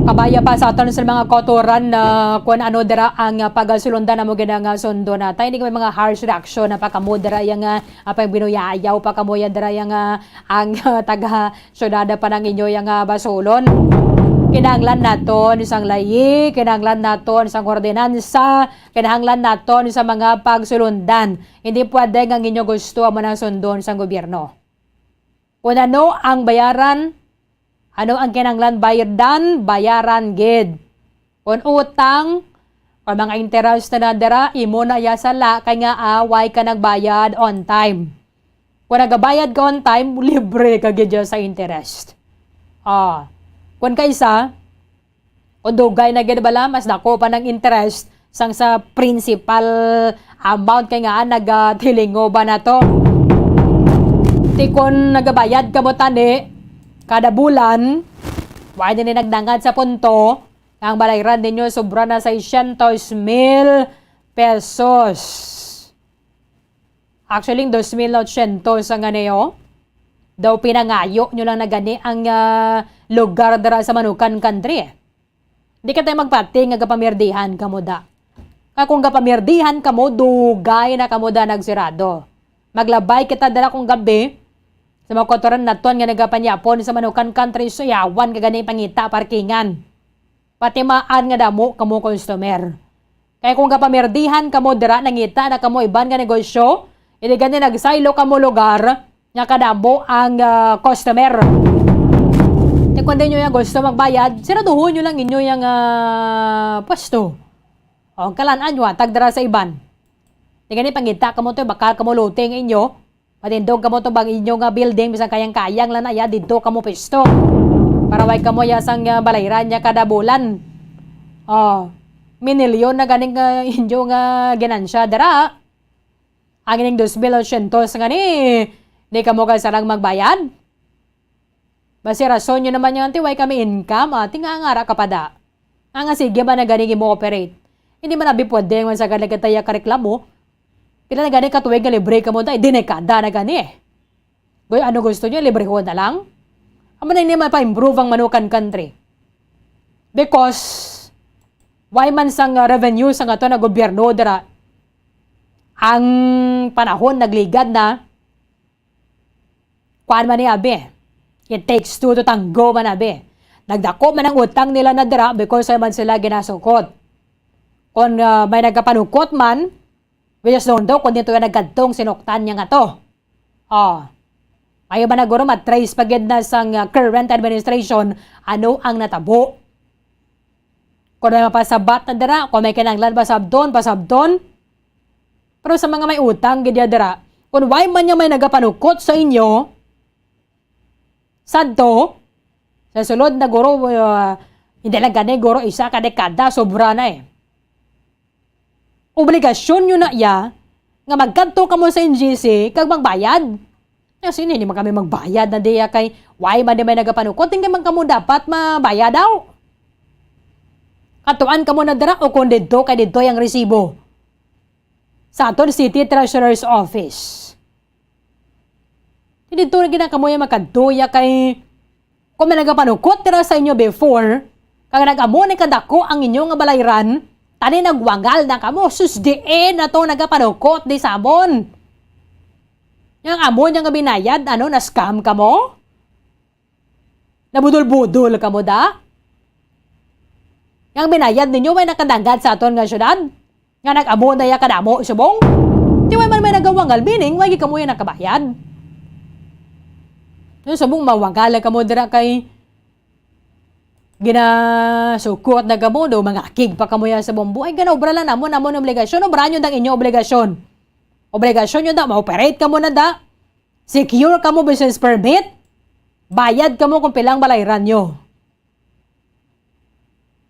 Kabaya pa sa aton sa mga kautoran na kung ano dira ang, ah, pagasulundan namo gid nga sundo na. Tayo, hindi kami mga harsh reaction na pa kamo dira yang, ah, apang binuyayaw pa kamo yan dira yang, ah, ang, ah, taga syudad pa ng inyo yang, ah, basulon. Kinahanglan naton isang layi, kinahanglan naton isang ordinansa, kinahanglan naton sa mga pagsulundan. Hindi pwede nga ang inyo gusto amo nang sundon sang gobyerno. Kung ano ang bayaran, ano ang kinahanglan bayadan, bayaran gid. Kung utang, kung mga interest na nadara, imo na ya sala kay nga, ah, way ka nagbayad on time. Kung nagabayad ka on time, libre ka gid ya sa interest. Ah, kung kaisa, Kung dugay na gid bala, mas dako pa ng interest sang sa principal amount kay nga nagatilingo ba na to. Ti kon nagabayad kamo tani kada bulan, wala din nagnangad sa punto, ang balayran ninyo sobra na seiscientos mil pesos. Actually, ang dos mil ochocientos ang gani, oh. Daw pinangayo nyo lang na gani ang, ah, lugar dira sa Manukan Country. Di ka tayo magpati nga gapamirdihan kamo da. Kay kung gapamirdihan kamo, dugay na kamo da nagsirado. Maglabay kita dira kung gabi sa mga kotoran naton nga nagapanyapon sa Manukan Country, suyawan ka gani pangita parkingan. Patimaan nga damo kamo customer. Kay kung gapamirdihan kamo dira, nangita na kamo iban nga negosyo, hindi gani nagsaylo kamo lugar nga kadamo ang, ah, customer. Ti kung di nyo yang gusto magbayad, siraduhon nyo lang inyo yang, ah, pwesto. O, ang kalan-an nyo, hatag dira sa iban. Di gani pangita kamo to, bakal kamo lote nga inyo. Matindog kamo to bang inyo nga building, bisan kayang-kayang lang na ya, didto kamo pisto. Para way kamo ya sang, ah, balayran niya kada bulan. Oh, minilyon na ganing, ah, inyo nga ginansya dira. Ang ining dos mil ochocientos nga ni, di kamo ka sarang magbayad? Basi rason nyo naman yan, ti, way kami income, ah, ti nga angara ka pa da. Nga, nga sige man na gani mo operate. Hindi man abi pwede man sa gani kataya ka reklamo. Pila na gani ka tuig nga libre ka mo, tay, dinekada na gani. Goy, ano gusto nyo? Librehon na lang? Amo na hindi man pa-improve ang Manukan Country. Because, why man sang, ah, revenue sa nga to na gobyerno dira, ang panahon nagligad na, kuan man ni abi. It takes two to tango man abi. Nagdako man ang utang nila na dira because ay man sila ginasukot. Kung, ah, may nagapanukot man, we just don't know kung dito yung nagkadtong sinuktan niya nga to. Oh. Mayo ba na guro matrace pa gid na sang, ah, current administration ano ang natabo? Kung may mapasabat na dira, kung may kinahanglan pasabton, pasabton. Pero sa mga may utang gid ya dira, kung why man niya may nagapanukot sa inyo, sadto, sa sulod na guro, ah, hindi lang gani guro isa ka dekada, sobra na eh. Obligasyon nyo na iya nga magkadto kamo sa N G C kag magbayad. Kasi hindi man kami magbayad na diya kay why man di may nagapanukot, hindi man kamo dapat mabayad daw. Katuan kamo na dira o kung didto kay didto yung resibo. Sa aton City Treasurer's Office. Didto na gina kamo yung magkadto ya kay Kung may nagapanukot dira sa inyo before, kag nag-amo ni kadako ang inyo nga balayran, tani nagwangal na kamo, sus, diin na to nagapanukot di sa amon. Yang amo niya nga binayad, ano, na-scam kamo? Nabudol-budol kamo da? Yang binayad ninyo, may nakadangat sa aton nga syudad? Nga nag-amo na ya kadamo, subong? Di way man may nagawangal, meaning, way gid kamo ya nakabayad. Yung subong, mawangal lang kamo dira kay ginasukot na kamo, do, mangakig pa kamo ya sa bombo. Ay, gana, obra lang namo, namo ng obligasyon, obra nyo dang inyo obligasyon. Obligasyon nyo da, ma-operate kamo na da. Secure kamo business permit. Bayad kamo kung pilang balayran nyo.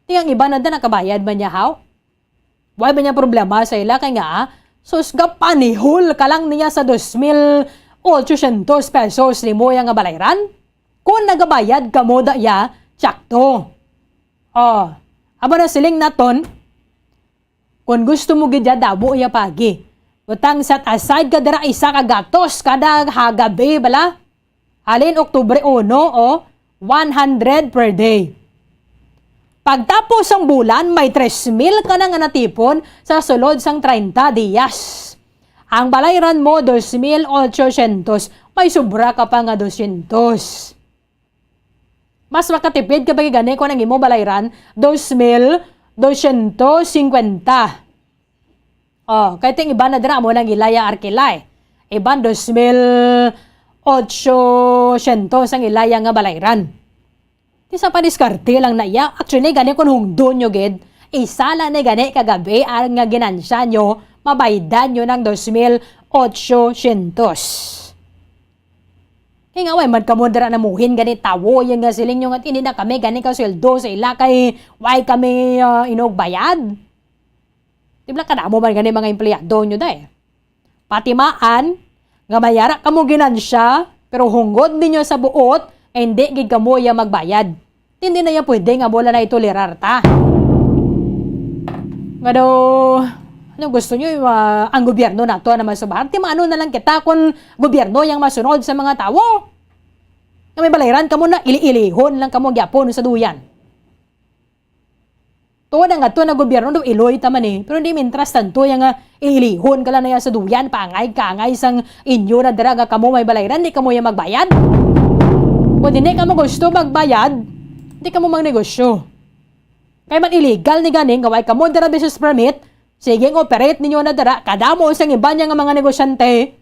Di ang iba na da nakabayad man niya, haw? Wala ba niya problema sa ila? Kay nga, sus, gapanihol ka lang niya sa dos mil ochocientos pesos nimo ya nga balayran? Kung nagabayad kamo da ya, tsakto. Oh, amo na siling naton, kung gusto mo gid ya, damo ya pagi. Butang set aside ka dira isa ka gatos kada hagabi bala. Halin Oktubre uno, o, one hundred per day. Pagtapos sang bulan, may tres mil ka na nga natipon sa sulod sang treinta dias. Ang balayran mo, dos mil ochocientos, may sobra ka pa nga dosyentos. Mas makatipid ka pa gani kung ang imo balayran, dos mil dosyentos singkwenta. Oh, kay ting iban na dira mo nang ilaya arkilay. Iban dos mil ochocientos ang ilaya nga balayran. Di sa paniskarte lang na iya. Actually, gani kung hungdon nyo gid, isa lang ni gani kagabi ang nga ginansya nyo, mabaydan nyo ng dos mil ochocientos. Kay nga, way man kamo dira namuhin gani tawo, yung nga siling nyo nga, "Hindi na kami gani ka sweldo sa ila kay way kami, ah, inugbayad." Di ba kadamo man gani mga empleyado nyo, day? Patimaan, nga mayara kamo ginansya, pero hungod ninyo sa buot, nga hindi gid kamo ya magbayad. Hindi na yan pwede nga wala na itolerar ta. Nga daw, ano gusto nyo, ah, ang gobyerno nato na masubahan? Ti maano na lang kita kung gobyerno yang masunod sa mga tawo? Nga may balayran kamo na ili-ilihon lang kamo gyapon sa duyan. Tuod ang ato na gobyerno daw iloy ta man eh. Pero hindi mintras tanto yang nga ilihon ka lang na yan sa duyan, paangay-kaangay sang inyo na dira nga kamo may balayran, di kamo ya magbayad. Kung hindi kamo gusto magbayad, di kamo magnegosyo. Kay man illegal ni gani nga way kamo dira business permit, sige nga operate ninyo na dira, kadamo sang iban niya nga mga negosyante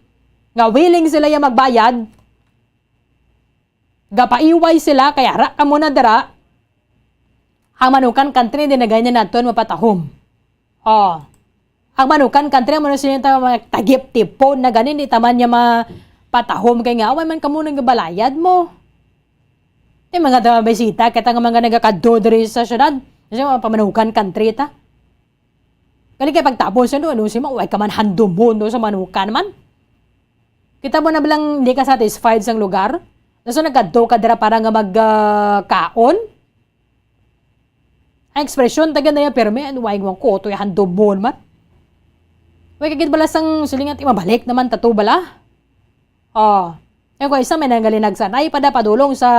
nga willing sila ya magbayad, gapaiway sila, kay ara kamo na dira. Ang manukan country, di na ganyan naton mapatahom. Oh. Ang manukan country, ang manukan sila ta-, tagip tipon na ganin, di taman niya mapatahom kay nga, away man kamo nang balayad mo. Di mga ta-, bisita, kita nga mga nagakadto diri sa syudad. Kasi mga pamanukan country ta. Kani kay pagtapos, ano, ano, si ma-, way ka man handumon, no, sa manukan man. Kita mo na ba lang hindi ka satisfied sang lugar? Naso nagkadto ka dira para nga mag, ah, kaon? Ang ekspresyon, taga na yan, pirmi, ano, way mo ko, to yung handumon man. Way ka gid bala sang silingat, imabalik naman tato bala? Oh, yung ko isa, may nanggalinag sanay, pada padulong sa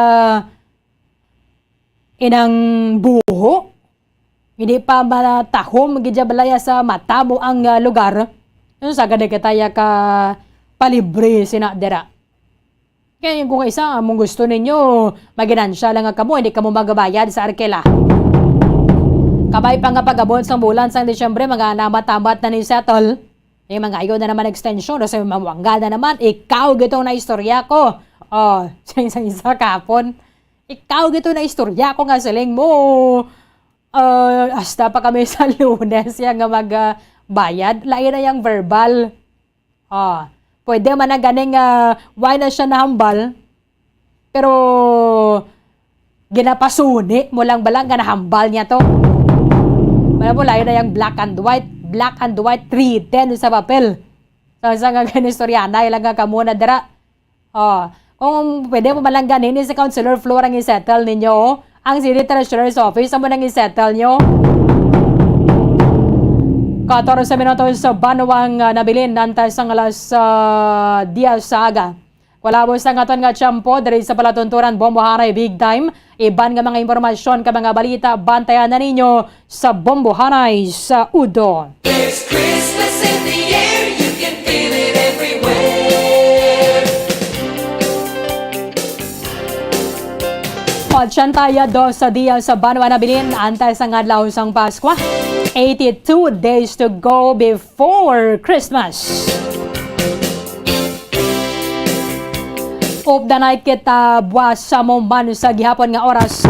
inang buho. Hindi pa matahom gid ya balaya sa mata mo ang, ah, lugar. Yun sa gani kita ya ka palibre sina dira. Kaya yung kung isa, among gusto ninyo, maginansya lang nga kamo, hindi kamo magabayad sa arkela. Kabay pa nga pag-abot sang bulan sang Disyembre, mga namat-amat na ni settle. Yung mga ayaw na naman extension, kasi mamanggal na naman, ikaw gitong na istorya ko. Oh, sa isang isa kapon. Ikaw gito na istorya ko nga siling mo, ah, hasta pa kami sa Lunes ya nga mag, ah, bayad. Lain na yang verbal. Ah, pwede man na ganing, ah, why na siya nahambal? Pero ginapasuni mo lang bala nga nahambal niya to. Wala mo, lain na yang black and white. Black and white, written sa papel. So, sa nga ganistoryanay lang nga kamo na dira. Oh, kung pwede mo man lang ganini si Councilor Flor ang i-settle ninyo, ang City Treasurer's Office amo nang i-settle nyo. Katorse minutos sa banwang, ah, nabilin, antes ang alas, ah, diyes sa aga. Palabos ang aton nga tiyempo diri sa palatuntunan Bombohanay Big Time. Iban nga mga impormasyon kag mga balita, bantayan na ninyo sa Bombohanay sa Udto. There's Christmas in the air, you can feel it everywhere. Ochenta y dos dias sa banwa nabilin antes ang adlaw sang Paskwa. Eighty-two days to go before Christmas. Of the night kita, buwas sa mo man sa gihapon nga oras.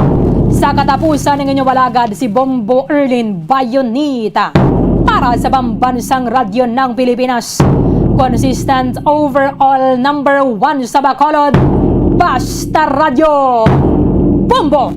Sa katapusan ng inyong walagad, si Bombo Erlin Bayonita para sa Pambansang Radyo ng Pilipinas. Consistent overall number one sa Bacolod, Basta Radyo, Bombo!